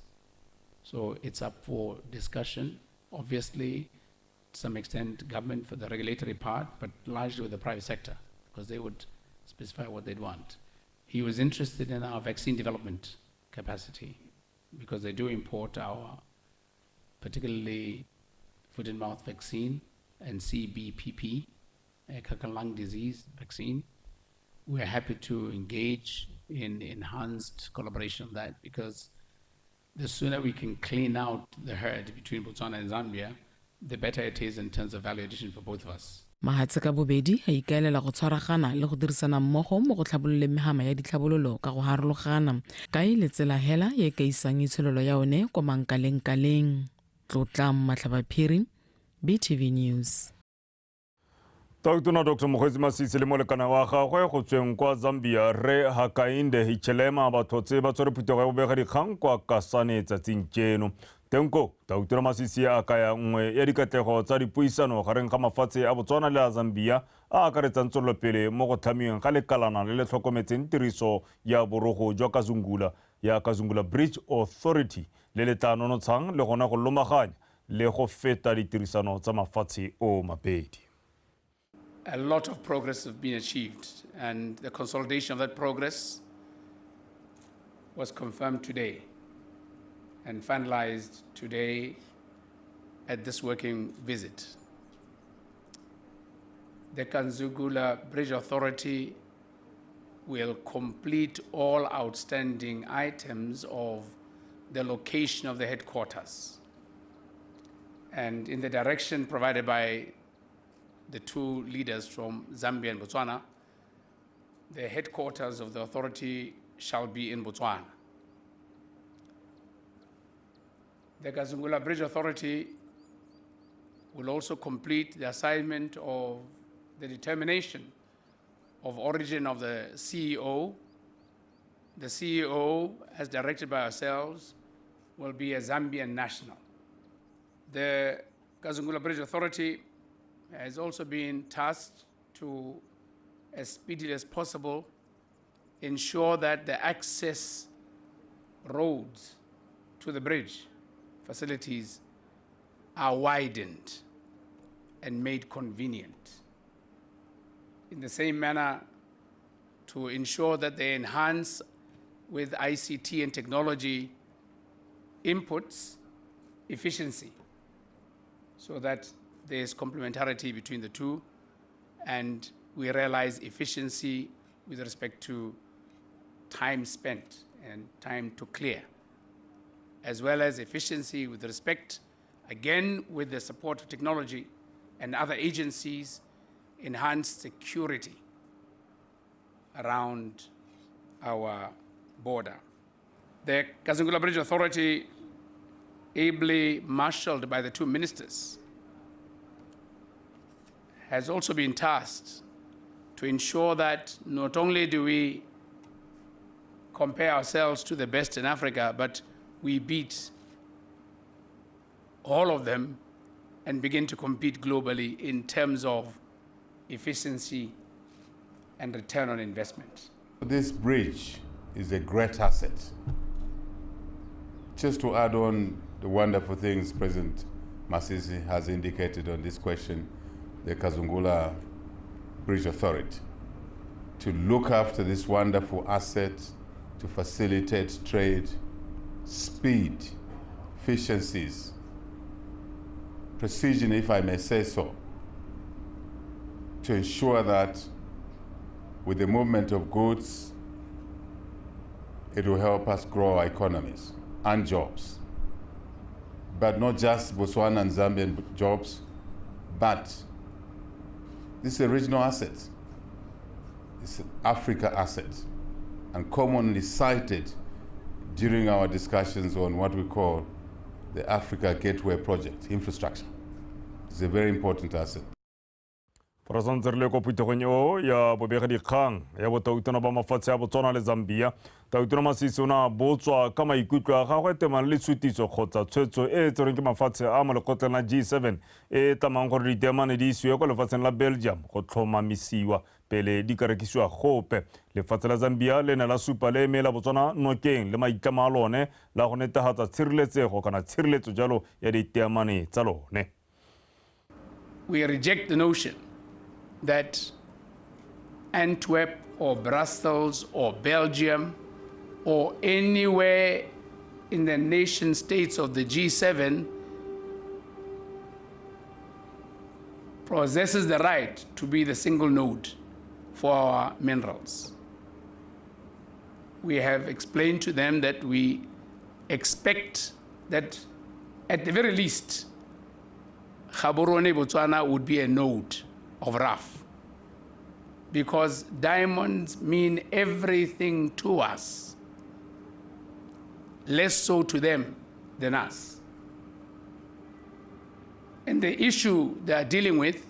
So it's up for discussion. Obviously, to some extent, government for the regulatory part, but largely with the private sector, because they would specify what they'd want. He was interested in our vaccine development capacity, because they do import our, particularly foot and mouth vaccine and CBPP, a cackle lung disease vaccine. We're happy to engage in enhanced collaboration on that, because the sooner we can clean out the herd between Botswana and Zambia, the better it is in terms of value addition for both of us. Mahatshe ka bobedi a ikaelela go tshwaragana le go dirisana mmogo mo go tlhabololeng mehama ya ditlhabololo ka go harologana, ka e le tsela hela e ka isang itsholelo ya one kwa mankalengkaleng. Tlotlang Matlhabaphiri, BTV News. Tautona Dr. Mokgweetsi Masisi le molekane wa gagwe go tsweng kwa Zambia Rre Hakainde Hichilema ba thotse ba tshwere phuthego ya bobega dikgang kwa Kasane tsatsing tseno. Teng koo Tautona Masisi a kaya nngwe ya dikatlego tsa dipuisano gareng ga mafatshe a Botswana le a Zambia a akaretsang tswelelopele mo go tlhamiweng ga lekalana le le tlhokometseng tiriso ya borogo jwa Kazungula ya Kazungula Bridge Authority le le tla nonotshang le gona go lomaganya le go feta ditirisano tsa mafatshe o mabedi. A lot of progress has been achieved, and the consolidation of that progress was confirmed today and finalized today at this working visit. The Kazungula Bridge Authority will complete all outstanding items of the location of the headquarters. And in the direction provided by the two leaders from Zambia and Botswana, the headquarters of the authority shall be in Botswana. The Kazungula Bridge Authority will also complete the assignment of the determination of origin of the CEO. The CEO, as directed by ourselves, will be a Zambian national. The Kazungula Bridge Authority has also been tasked to, as speedily as possible, ensure that the access roads to the bridge facilities are widened and made convenient. In the same manner, to ensure that they enhance with ICT and technology inputs efficiency, so that there is complementarity between the two and we realize efficiency with respect to time spent and time to clear, as well as efficiency with respect, again, with the support of technology and other agencies, enhanced security around our border. The Kazungula Bridge Authority, ably marshaled by the two ministers, has also been tasked to ensure that not only do we compare ourselves to the best in Africa, but we beat all of them and begin to compete globally in terms of efficiency and return on investment. This bridge is a great asset. Just to add on the wonderful things President Masisi has indicated on this question, the Kazungula Bridge Authority, to look after this wonderful asset, to facilitate trade, speed, efficiencies, precision, if I may say so, to ensure that with the movement of goods, it will help us grow our economies and jobs. But not just Botswana and Zambian jobs, but this is a regional asset. It's an Africa asset, and commonly cited during our discussions on what we call the Africa Gateway Project, infrastructure. It's a very important asset. Fa santse re le ko phuthegong eo ya bobegadikgang ya botautona ba mafatshe a Botswana le Zambia, Tautona Masisi o ne a botswa ka maikutlo a gagwe temang le tshutiso kgotsa tshwetso e e tserweng ke mafatshe a mo lekgotleng la G7 e e tlamang gore diteemane di isiwe kwa lefatsheng la Belgium go tlhomamisiwa pele di ka rekisiwa gope. Lefatshe la Zambia le ne la supa le emela Botswana nokeng le maitlamo a lone la go netefatsa tshireletsego kana tshireletso jalo ya diteemane tsa lone. We reject the notion that Antwerp or Brussels or Belgium or anywhere in the nation states of the G7 possesses the right to be the single node for our minerals. We have explained to them that we expect that at the very least, Gaborone, Botswana would be a node of rough, because diamonds mean everything to us, less so to them than us. And the issue they are dealing with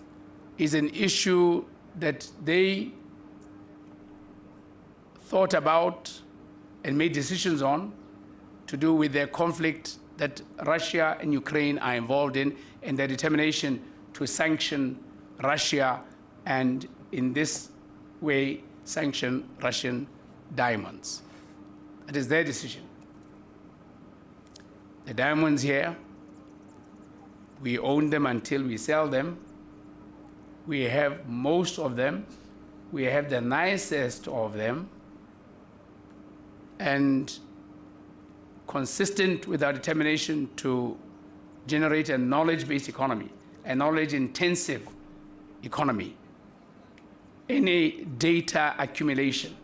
is an issue that they thought about and made decisions on to do with their conflict that Russia and Ukraine are involved in and their determination to sanction Russia and in this way sanction Russian diamonds. That is their decision. The diamonds here, we own them until we sell them. We have most of them. We have the nicest of them. And consistent with our determination to generate a knowledge-based economy, a knowledge-intensive economy, any data accumulation,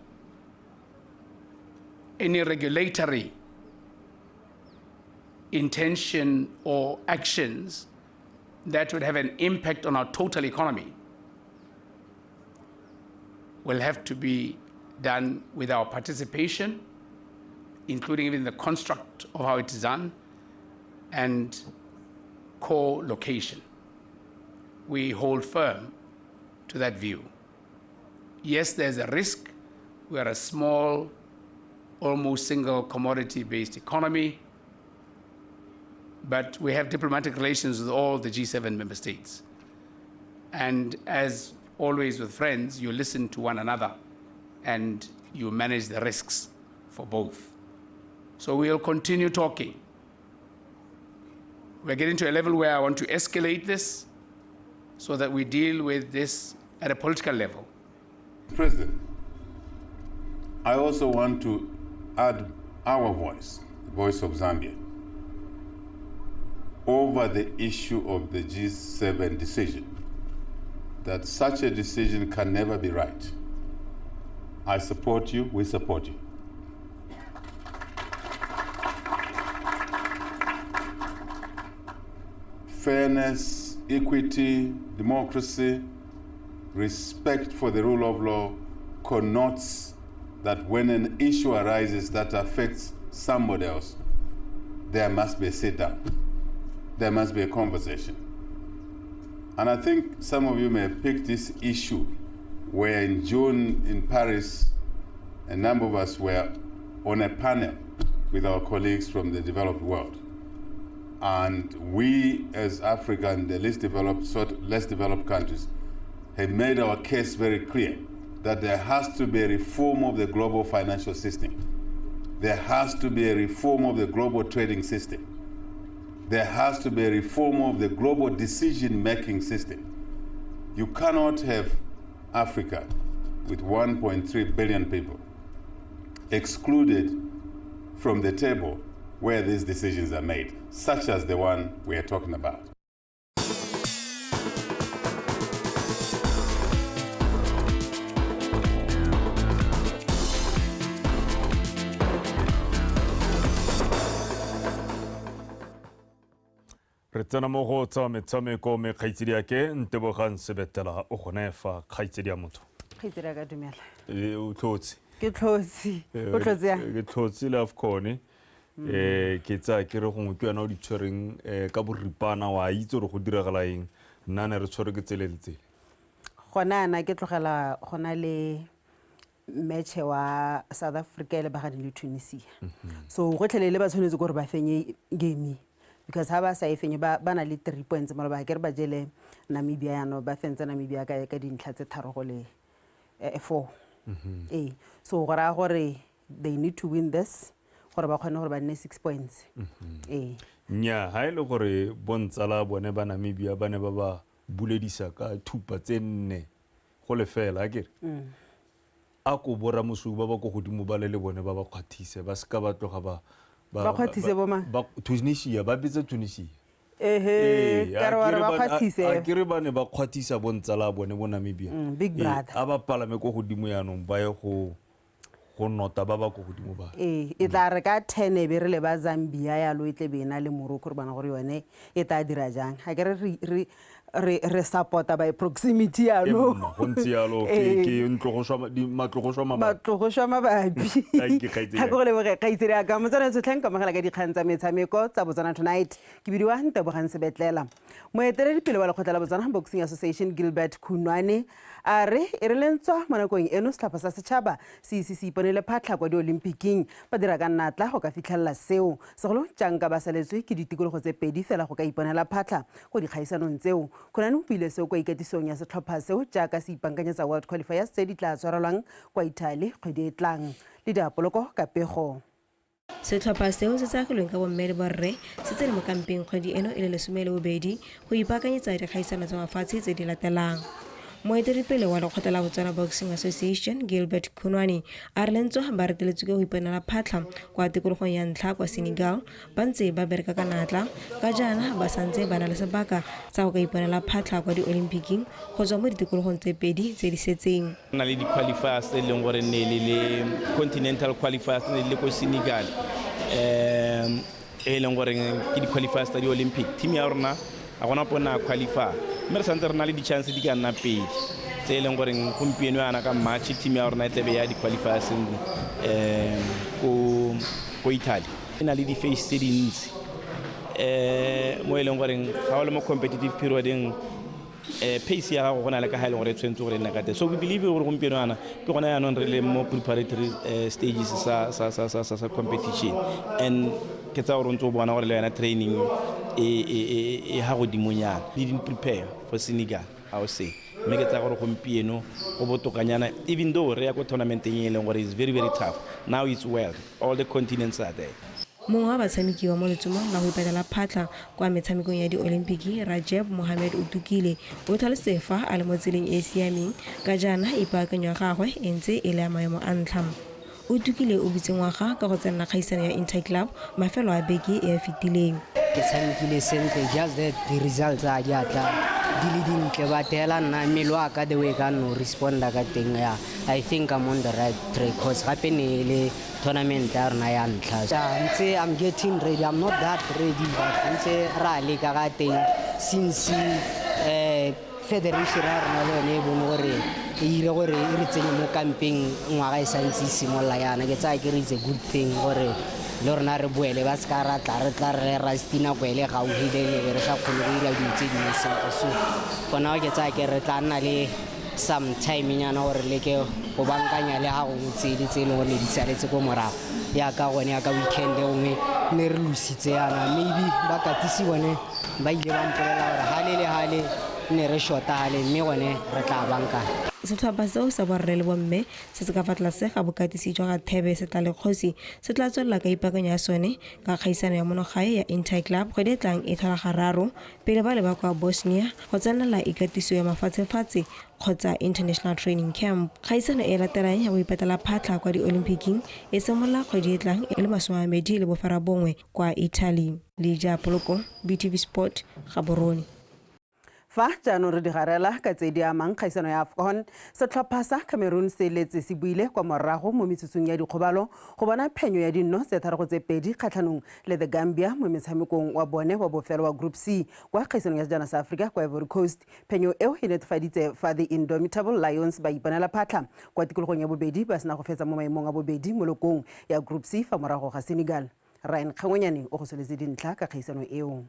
any regulatory intention or actions that would have an impact on our total economy will have to be done with our participation, including even the construct of how it is done, and co-location. We hold firm to that view. Yes, there's a risk. We are a small, almost single commodity-based economy, but we have diplomatic relations with all the G7 member states. And as always with friends, you listen to one another and you manage the risks for both. So we'll continue talking. We're getting to a level where I want to escalate this so that we deal with this at a political level. President, I also want to add our voice, the voice of Zambia, over the issue of the G7 decision, that such a decision can never be right. I support you, we support you. Fairness, equity, democracy, respect for the rule of law connotes that when an issue arises that affects somebody else, there must be a sit-down. There must be a conversation. And I think some of you may have picked this issue where in June in Paris, a number of us were on a panel with our colleagues from the developed world. And we as Africa and the least developed, less developed countries have made our case very clear that there has to be a reform of the global financial system. There has to be a reform of the global trading system. There has to be a reform of the global decision-making system. You cannot have Africa with 1.3 billion people excluded from the table where these decisions are made, such as the one we are talking about. Re tsena mo go tsa metshameko mme kgaitsedi ya ke Ntebogang Sebetela o gone fa kgaitsedi ya motho. Kgaitsedi ya ka dumela. O tlhotse. Ke tlhotse. O tlhotse yang? Ke tlhotse le AFCON. Ke tsaya ke re gongwe ke wena o di tshwereng ka boripana wa itse gore go diragala eng. Nna ne re tshwere ke tsele le tsele. Gona yana ke tlogela gona le match wa South Africa le bagane le Tunisia. So gotlhelele ba tshwanetse gore ba fenye game. Because ha ba sa e fenye ba na le 3 points maloba ke re ba jele Namibia yano ba fentse Namibia ka dintlha tse 3 go le 4. So go ra gore they need to win this gore ba kgone gore ba nne 6 points. Nya ha ile gore bontsala bone ba Namibia ba ne ba ba buledisa ka thupa tse 4 go lefela akere. A ko bora mosuba ba ko godimo ba le le bone ba ba kgwathise ba ska ba tloga ba ba kgwathise bo mang? Ba Tunisia ba bitsa Tunisia. Ehe, ka re ba kgwathise. A ke re ba ne ba kgwathisa bontsala bone bo Namibia. Big brother. A ba palame ko godimo yanong ba ye go nota ba ba ko godimo ba. E tla re ka 10 e be re le ba Zambia ya lo e tle be na le Morocco re bona gore yone e tla dira jang. Ha ke re Re support-a by proximity yaanong. Go ntse yalo, ke ntlo go šwa mabapi. Ga go leboge kgaitsedi ya ka motsana tshotlheng kamogela ka dikgang tsa metshameko tsa Botswana Tonight. Ke bidiwa Ntebogang Sebetlela. Moeteledipele wa lekgotla la Botswana Boxing Association Gilbert Khunwane a re e re lentswa mo nakong eno setlhopha sa setšhaba se ise se iponele phatlha kwa diolimpicking, ba dira ka natla go ka fitlhelela seo, segolo jang ka ba saletswe ke ditikologo tse pedi fela go ka iponela phatlha go dikgaisanong tseo. Khunwane o buile seo kwa ikatisong ya setlhopha seo jaaka se ipaakanyetsa World Qualifiers tse di tla tshwarelwang kwa Italy kgwedi e tlang. Le diapoloko ka pego. Setlhopha seo se se agilweng ka bomme le borre se tsene mo kampeng kgwedi eno e le 12 go ipaakanyetsa dikgaisano tsa mafatshe tse di latelang. Moeteledipele wa lekgotla la Botswana Boxing Association Gilbert Khunwane a re lentswa ba reteletswe ke go iponela phatlha kwa tikologong ya ntlha kwa Senegal, ba ntse ba bereka ka natla ka jaana ba santse ba na le sebaka sa go ka iponela phatlha kwa diolimpicking go tswa mo ditikologong tse pedi tse di setseng. Na le di-qualifiers tse e leng gore ne le le continental qualifiers ne le ko Senegal, e leng gore ke di-qualifiers tsa di-Olympic. Team ya rona ga gona pona qualify, mme re santse re na le di-chance di ka nna pedi tse e leng gore gompieno yana ka March team ya rona e tlebe ya di-qualifiers ko Italy. E na le di-face tse dintsi mo e leng gore ga o le mo competitive periodeng, pace ya gago go na le ka ga e leng gore e tshwanetse gore e nne ka teng. So we believe gore gompieno yana ke gona yaanong re le mo preparatory stages sa competition, and ke tsa gore o ntse o bona gore le yona training e ha godimonyana. They didn't prepare for Senegal, I would say. Mme ke tsa gore gompieno go botokanyana, even though re ya ko tournamenteng e leng gore is very very tough. Now it's world, all the continents are there. Mongwe wa batshamekiwa mo letsomong la go ipatela phatlha kwa metshamekong ya diolimpiki Rajeb Mohamed Otukile o tlhalositse fa a le mo tseleng e e siameng ka jaana ipaakanyo ya gagwe e ntse e le ya maemo a ntlha. Otukile o butse ngwaga ka go tsenela kgaisano ya Interclub mafelo a beke e a fetileng. Ke tshamekile sentle, just that the results a di a tla di le dintle, but hela nna mmele wa ka the way ka no responda ka teng, ya I think I'm on the right track, cause gape ne le tournament ya rona ya ntlha. Ntse I'm getting ready, I'm not that ready, but ntse ra leka ka teng since federation ya rona le yone e bone gore e ile gore e re tsenye mo kampeng ngwaga e santse e simolola yana. Ke tsaya ke re it's a good thing gore le rona re boele, ba se ka ra tla re tla re rusty nako e le gaufi le re sa kgone go dira dilo tse dingwe sentle. So for now ke tsaya ke re tla nna le some time nyana gore leke go bankanya le ga gongwe tse di tse e leng gore ne di saletse ko morago, yaka gone yaka weekend gongwe ne re lositse yana, maybe ba katisi bone ba ile ba mpolela gore hale le hale ne re shota hale, mme gone re tla bankanya. Setlhopha seo sa borre le bomme se se ka fa tlase ga bokatisi jwa ga Thebe Setlalekgosi se tla tswelela ka ipaakanyo ya sone ka kgaisano ya monogae ya Interclub kgwedi e tlang e tlhola gararo pele ba leba kwa Bosnia go tsenela ikatiso ya mafatshefatshe kgotsa International Training Camp. Kgaisano e latelang ya go ipatela phatlha kwa diolimpicking e simolola kgwedi e tlang e le 29 kwa Italy. Leja Poloko, BTV Sport, Gaborone. Fa jaanong re digarela ka tse di amang kgaisano ya AFCON, setlhopha sa Cameroon se letse se buile kwa morago mo metsotsong ya dikgobalo go bona phenyo ya dinno tse 3-2 kgatlhanong le the Gambia mo metshamekong wa bone wa bofelo wa Group C kwa kgaisanong ya sejana sa Afrika kwa Ivory Coast. Phenyo eo e netefaditse fa the Indomitable Lions ba iponela phatlha kwa tikologong ya bobedi ba sena go fetsa mo maemong a bobedi mo lokong ya Group C fa morago ga Senegal. Ryan Kgangonyane o go soletse dintlha ka kgaisano eo.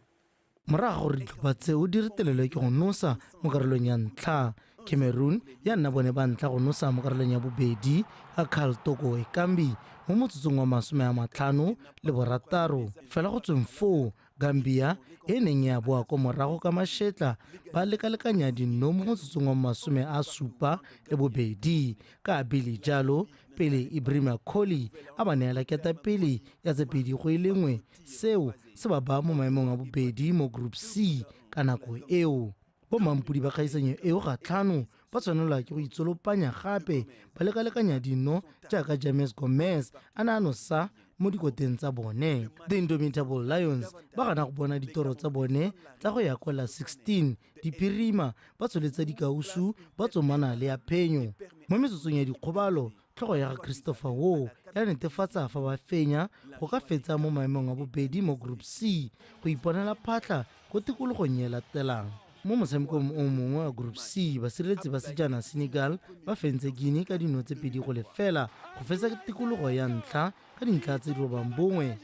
Morago gore ditlhopha tseo di retelelwe ke go nosa mo karolong ya ntlha, Cameroon ya nna bone ba ntlha go nosa mo karolong ya bobedi ka Karl Toko Ekambi mo motsotsong wa 56. Fela go tsweng foo, Gambia e neng ya boa ko morago ka mashetla ba lekalekanya dinno mo motsotsong wa 72 ka Billy Jalo pele Ibrahima Colley a ba neela ketapele ya tse 2-1, seo se ba baya mo maemong a bobedi mo Group C ka nako eo. Bo mampodi ba kgaisanyo eo ga tlhano ba tshwanelwa ke go itsolopanya gape ba lekalekanya dinno jaaka James Gomez a ne a nosa mo dikoteng tsa bone. The Indomitable Lions ba gana go bona ditoro tsa bone tsa go ya kwa la 16 diphirima ba tsholetsa dikausu ba tsomana le ya phenyo. Mo metsotsong ya dikgobalo, tlhogo ya ga Christopher Wo ya netefatsa fa ba fenya go ka fetsa mo maemong a bobedi mo Group C go iponela phatlha ko tikologong e latelang. Mo motshamekong o mongwe wa Group C, basireletsi ba sejana Senegal ba fentse Guinea ka dino tse 2-0 go fetsa tikologo ya ntlha ka dintlha tse di 91.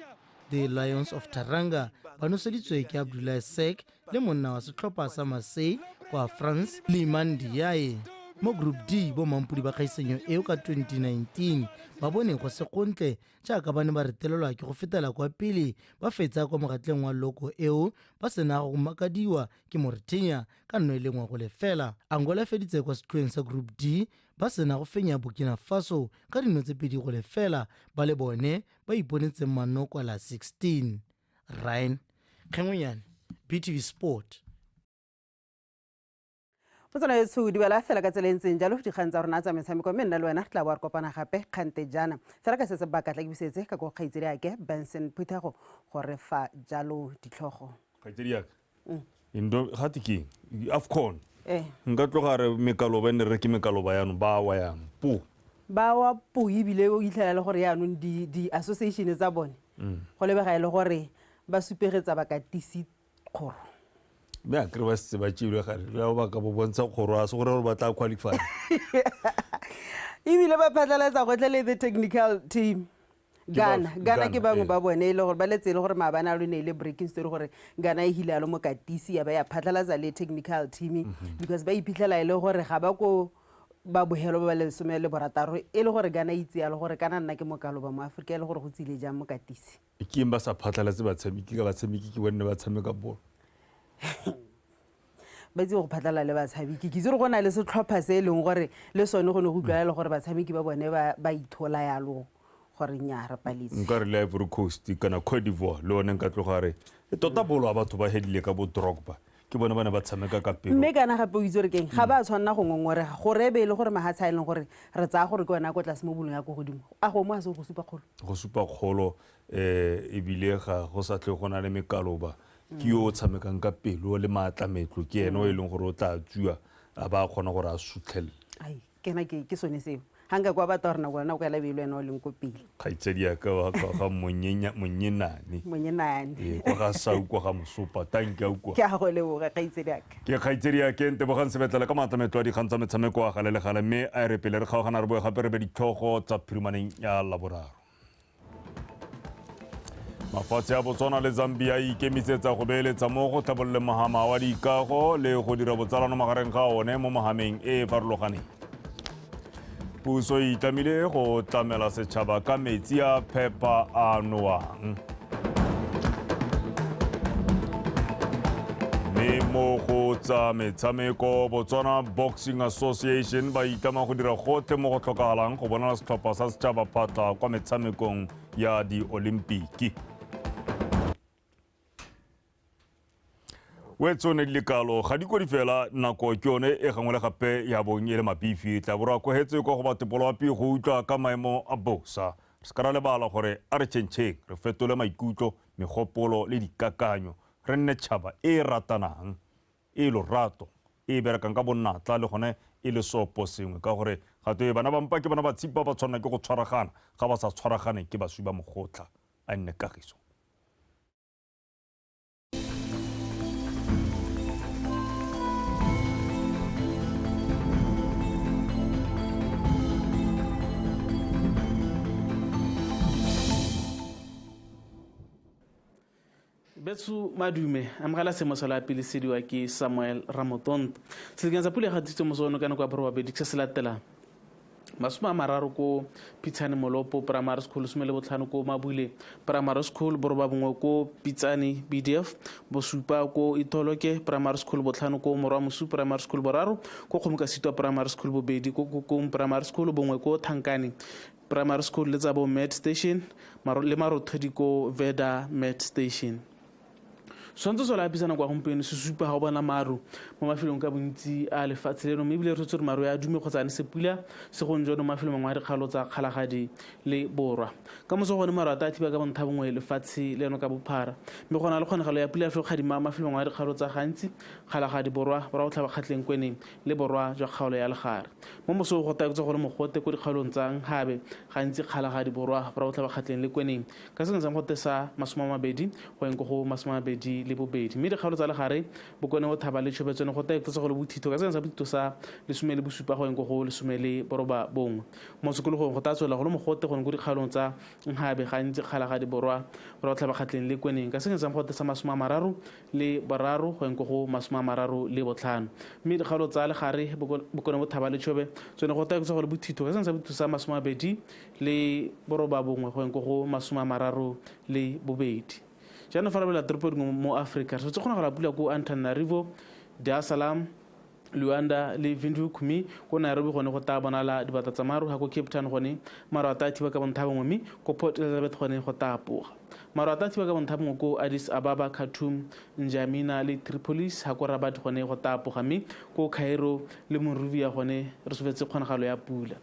The Lions of Teranga ba noseditswe ke Abdoulaye Seck le monna wa setlhopha sa Marseille kwa France Iliman Ndiaye. Mo Group D, bo mampudi ba kgaisanyo eo ka 2019 ba bone go se gontle jaaka ba ne ba retelelwa ke go fetela kwa pele ba fetsa kwa mogatleng wa loko eo ba sena go makadiwa ke Mauritania ka 1-0. Angola feditse kwa setlhoeng sa Group D ba sena go fenya Burkina Faso ka dino tse 2-0 ba le bone ba iponetseng manno kwa la 16. Ryan Kgengwenyane, BTV Sport. Botswana etsho di bala fela ka tsela e ntseng jalo dikgang tsa rona tsa metshameko, mme nna le wena re tla boa re kopana gape kgante jaana. Fela ka se sebaka tla ke busetse ka ko kgaitsedi ake Benson Phuthego gore fa jalo ditlhogo. Kgaitsedi aka indo gate ke AFCON. Nka tloga re mekaloba ne re ke mekaloba yanong ba wa yang po. Ba wa po ebile o itlhela le gore yanong di association tsa bone. Go lebega e le gore ba supegetsa bakatisi kgoro. Mme a kry ba setse ba tšeilwe gare le ba ka bo bontsha kgoro a se gore gore ba tla qualify. Ebile ba phatlalatsa gotlhe le the technical team. Ghana ke bangwe ba bone e le gore ba letse e le gore maabane a lone e le breaking story gore Ghana e hile a le mokatisi ya ba ya phatlalatsa le technical team because ba iphitlhela e le gore ga ba ko ba bohelo ba le 16 e le gore Ghana itse ya le gore kana nna ke mokaloba mo Afrika e le gore go tsile jang mokatisi. Ke eng ba sa phatlalatse batshameki ka batshameki ke bone ba tshameka bolo. Ba itse go phatlala le batshameki ke itse gore go na le setlhopha se e leng gore le sone go ne go utlwala le gore batshameki ba bone ba ithola yalo gore nnyaa re paletse. Nka re le Ivory Coast kana Cote d'Ivoire le one nka tloga re tota bolo a batho ba hedile ka bo Drogba ke bone ba ne ba tshameka ka pelo. Mme kana gape o itse gore keng ga ba tshwanna go ngongorega gore e be e le gore mahatshe a e leng gore re tsaya gore ke yone a ko tlase mo bolong ya ko godimo a go mo a se go supa kgolo. Go supa kgolo ebile ga go sa tle go na le mekaloba ke yo o tshamekang ka pelo le maatlametlo ke ene o e leng gore o tla tsua a ba kgona gore a sutlhelele. Ai kena ke sone seo ga nka kwa batla gore nako yona o ka labelo ene o leng ko pele. Kgaitsedi ya ka wa ga monyenane. Monyenane. Kwa ga Sau kwa ga Mosopa tanki a ukwa. Ke a go leboga kgaitsedi ya ka. Ke kgaitsedi ya ke Ntebogang Sebetlele ka maatlametlo a dikgang tsa metshameko a gale le gale mme a re pele re kgaogana re boe gape re be ditlhogo tsa phirimaneng ya Laboraro. Mafatshe a Botswana le Zambia a ikemisetsa go beeletsa mo go tlhabololeng mohama wa dikago le go dira botsalano magareng ga one mo mohameng e e farologaneng. Puso e itlamile go tlamela setšhaba ka metsi a phepa a nowang. Mme mo go tsa metshameko, Botswana Boxing Association ba itlama go dira gotlhe mo go tlhokagalang go bonala setlhopha sa setšhaba phatla kwa metshamekong ya di-Olimpiki. Wetsone dilekalo ga di kodi fela nako ke yone e gangwe le gape ya bong e le mabifi tla borwa kogetse kwa go batepoloapi go utlwa ka maemo a bosa. Re se ka ra lebala gore a re tšhentšheng re fetole maikutlo, megopolo le dikakanyo re nne tšhaba e ratanang e lorato e berekang ka bonnatla le gone e le sopo sengwe ka gore gatwe bana ba mpa ke bana ba tshipa ba tshwanela ke go tshwaragana ga ba sa tshwaragane ke baswi ba mogotla a nne kagiso. Betsu madume amogela seemo sa loapi sediwa ke Samuel Ramotonto. Selekeng sa pula e gatisitswe moso ono ka nako ya borobabedi se se latelang 30 ko Pitsane Molopo Primary School, 15 ko Mabule Primary School, 9 ko Pitsane BDF, 7 ko Itoloke Primary School, 5 ko Morwamosu Primary School, 3 ko Kgomokasitwa Primary School, 2 ko Kokong Primary School, 1 ko Thankane Primary School le Tsabo Med Station le Marothodi ko Veda Med Station. Swantse sola apisana kwa gompieno se supa ga o bona maru mo mafelong ka bontsi a lefatshe leno, mme ebile re tshotse gore maru ya dume kgotsa a ne se pula segong jono mo mafelong mangwe a dikgaolo tsa Kgalagadi le Borwa. Ka moso gone maru a tla thiba ka bontha bongwe lefatshe leno ka bophara, mme go na le kgonagalo ya pula ya felo kgadima mo mafelong a dikgaolo tsa gantsi Kgalagadi Borwa, Borwa Botlhaba Kgatleng Kweneng le Borwa jwa kgaolo ya Legare. Mo mosong go taetswe gore mogote ko dikgaolong tsa Nhabe gantsi Kgalagadi Borwa, Borwa Botlhaba Kgatleng le Kweneng ka sengwe sa mogote sa 20 go yeng ko go 25. 22. Mme dikgaolo tsa legare Bokone Bothaba le Chobe tsone go tla iketsa go le bothitho ka seng sa bothitho sa 17 go eng go 19. Mo sekologong go tla tswela go le mogote go ko dikgaolong tsa Nhabe gantsi Kgalagadi Borwa go Tlhabakgatleng le Kweneng ka seng sa mogote sa 33 go eng go 35. Mme dikgaolo tsa legare Bokone Bothaba le Chobe tsone go tla iketsa go le bothitho ka seng sa bothitho sa 29 go eng go 32. Jaanong fa re bela toropo dingwe mo Afrika re tshwanetse kgonagala pula ko Antananarivo, Dar es Salaam, Luanda le Windhoek, mme ko Nairobi gone go tla bonala dibata tsa maru, ga ko Cape Town gone maru a tla thiba ka bontha bongwe, mme ko Port Elizabeth gone go tla apoga. Maru a tla thiba ka bontha bongwe ko Addis Ababa, Khartoum, N'Djamena le Tripolis, ga ko Rabat gone go tla apoga, mme ko Cairo le Monrovia gone re solofetse kgonagalo ya pula.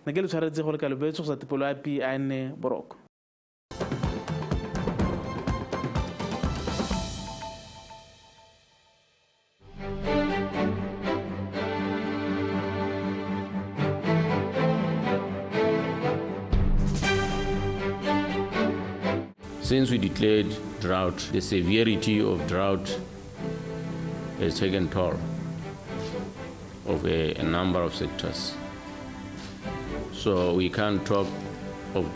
Nna ke le tshwaretse go le kalobetso go sa tepolo ya pi a nne boroko. Since we declared drought, the severity of drought has taken toll of a number of sectors. So we can't talk of drought.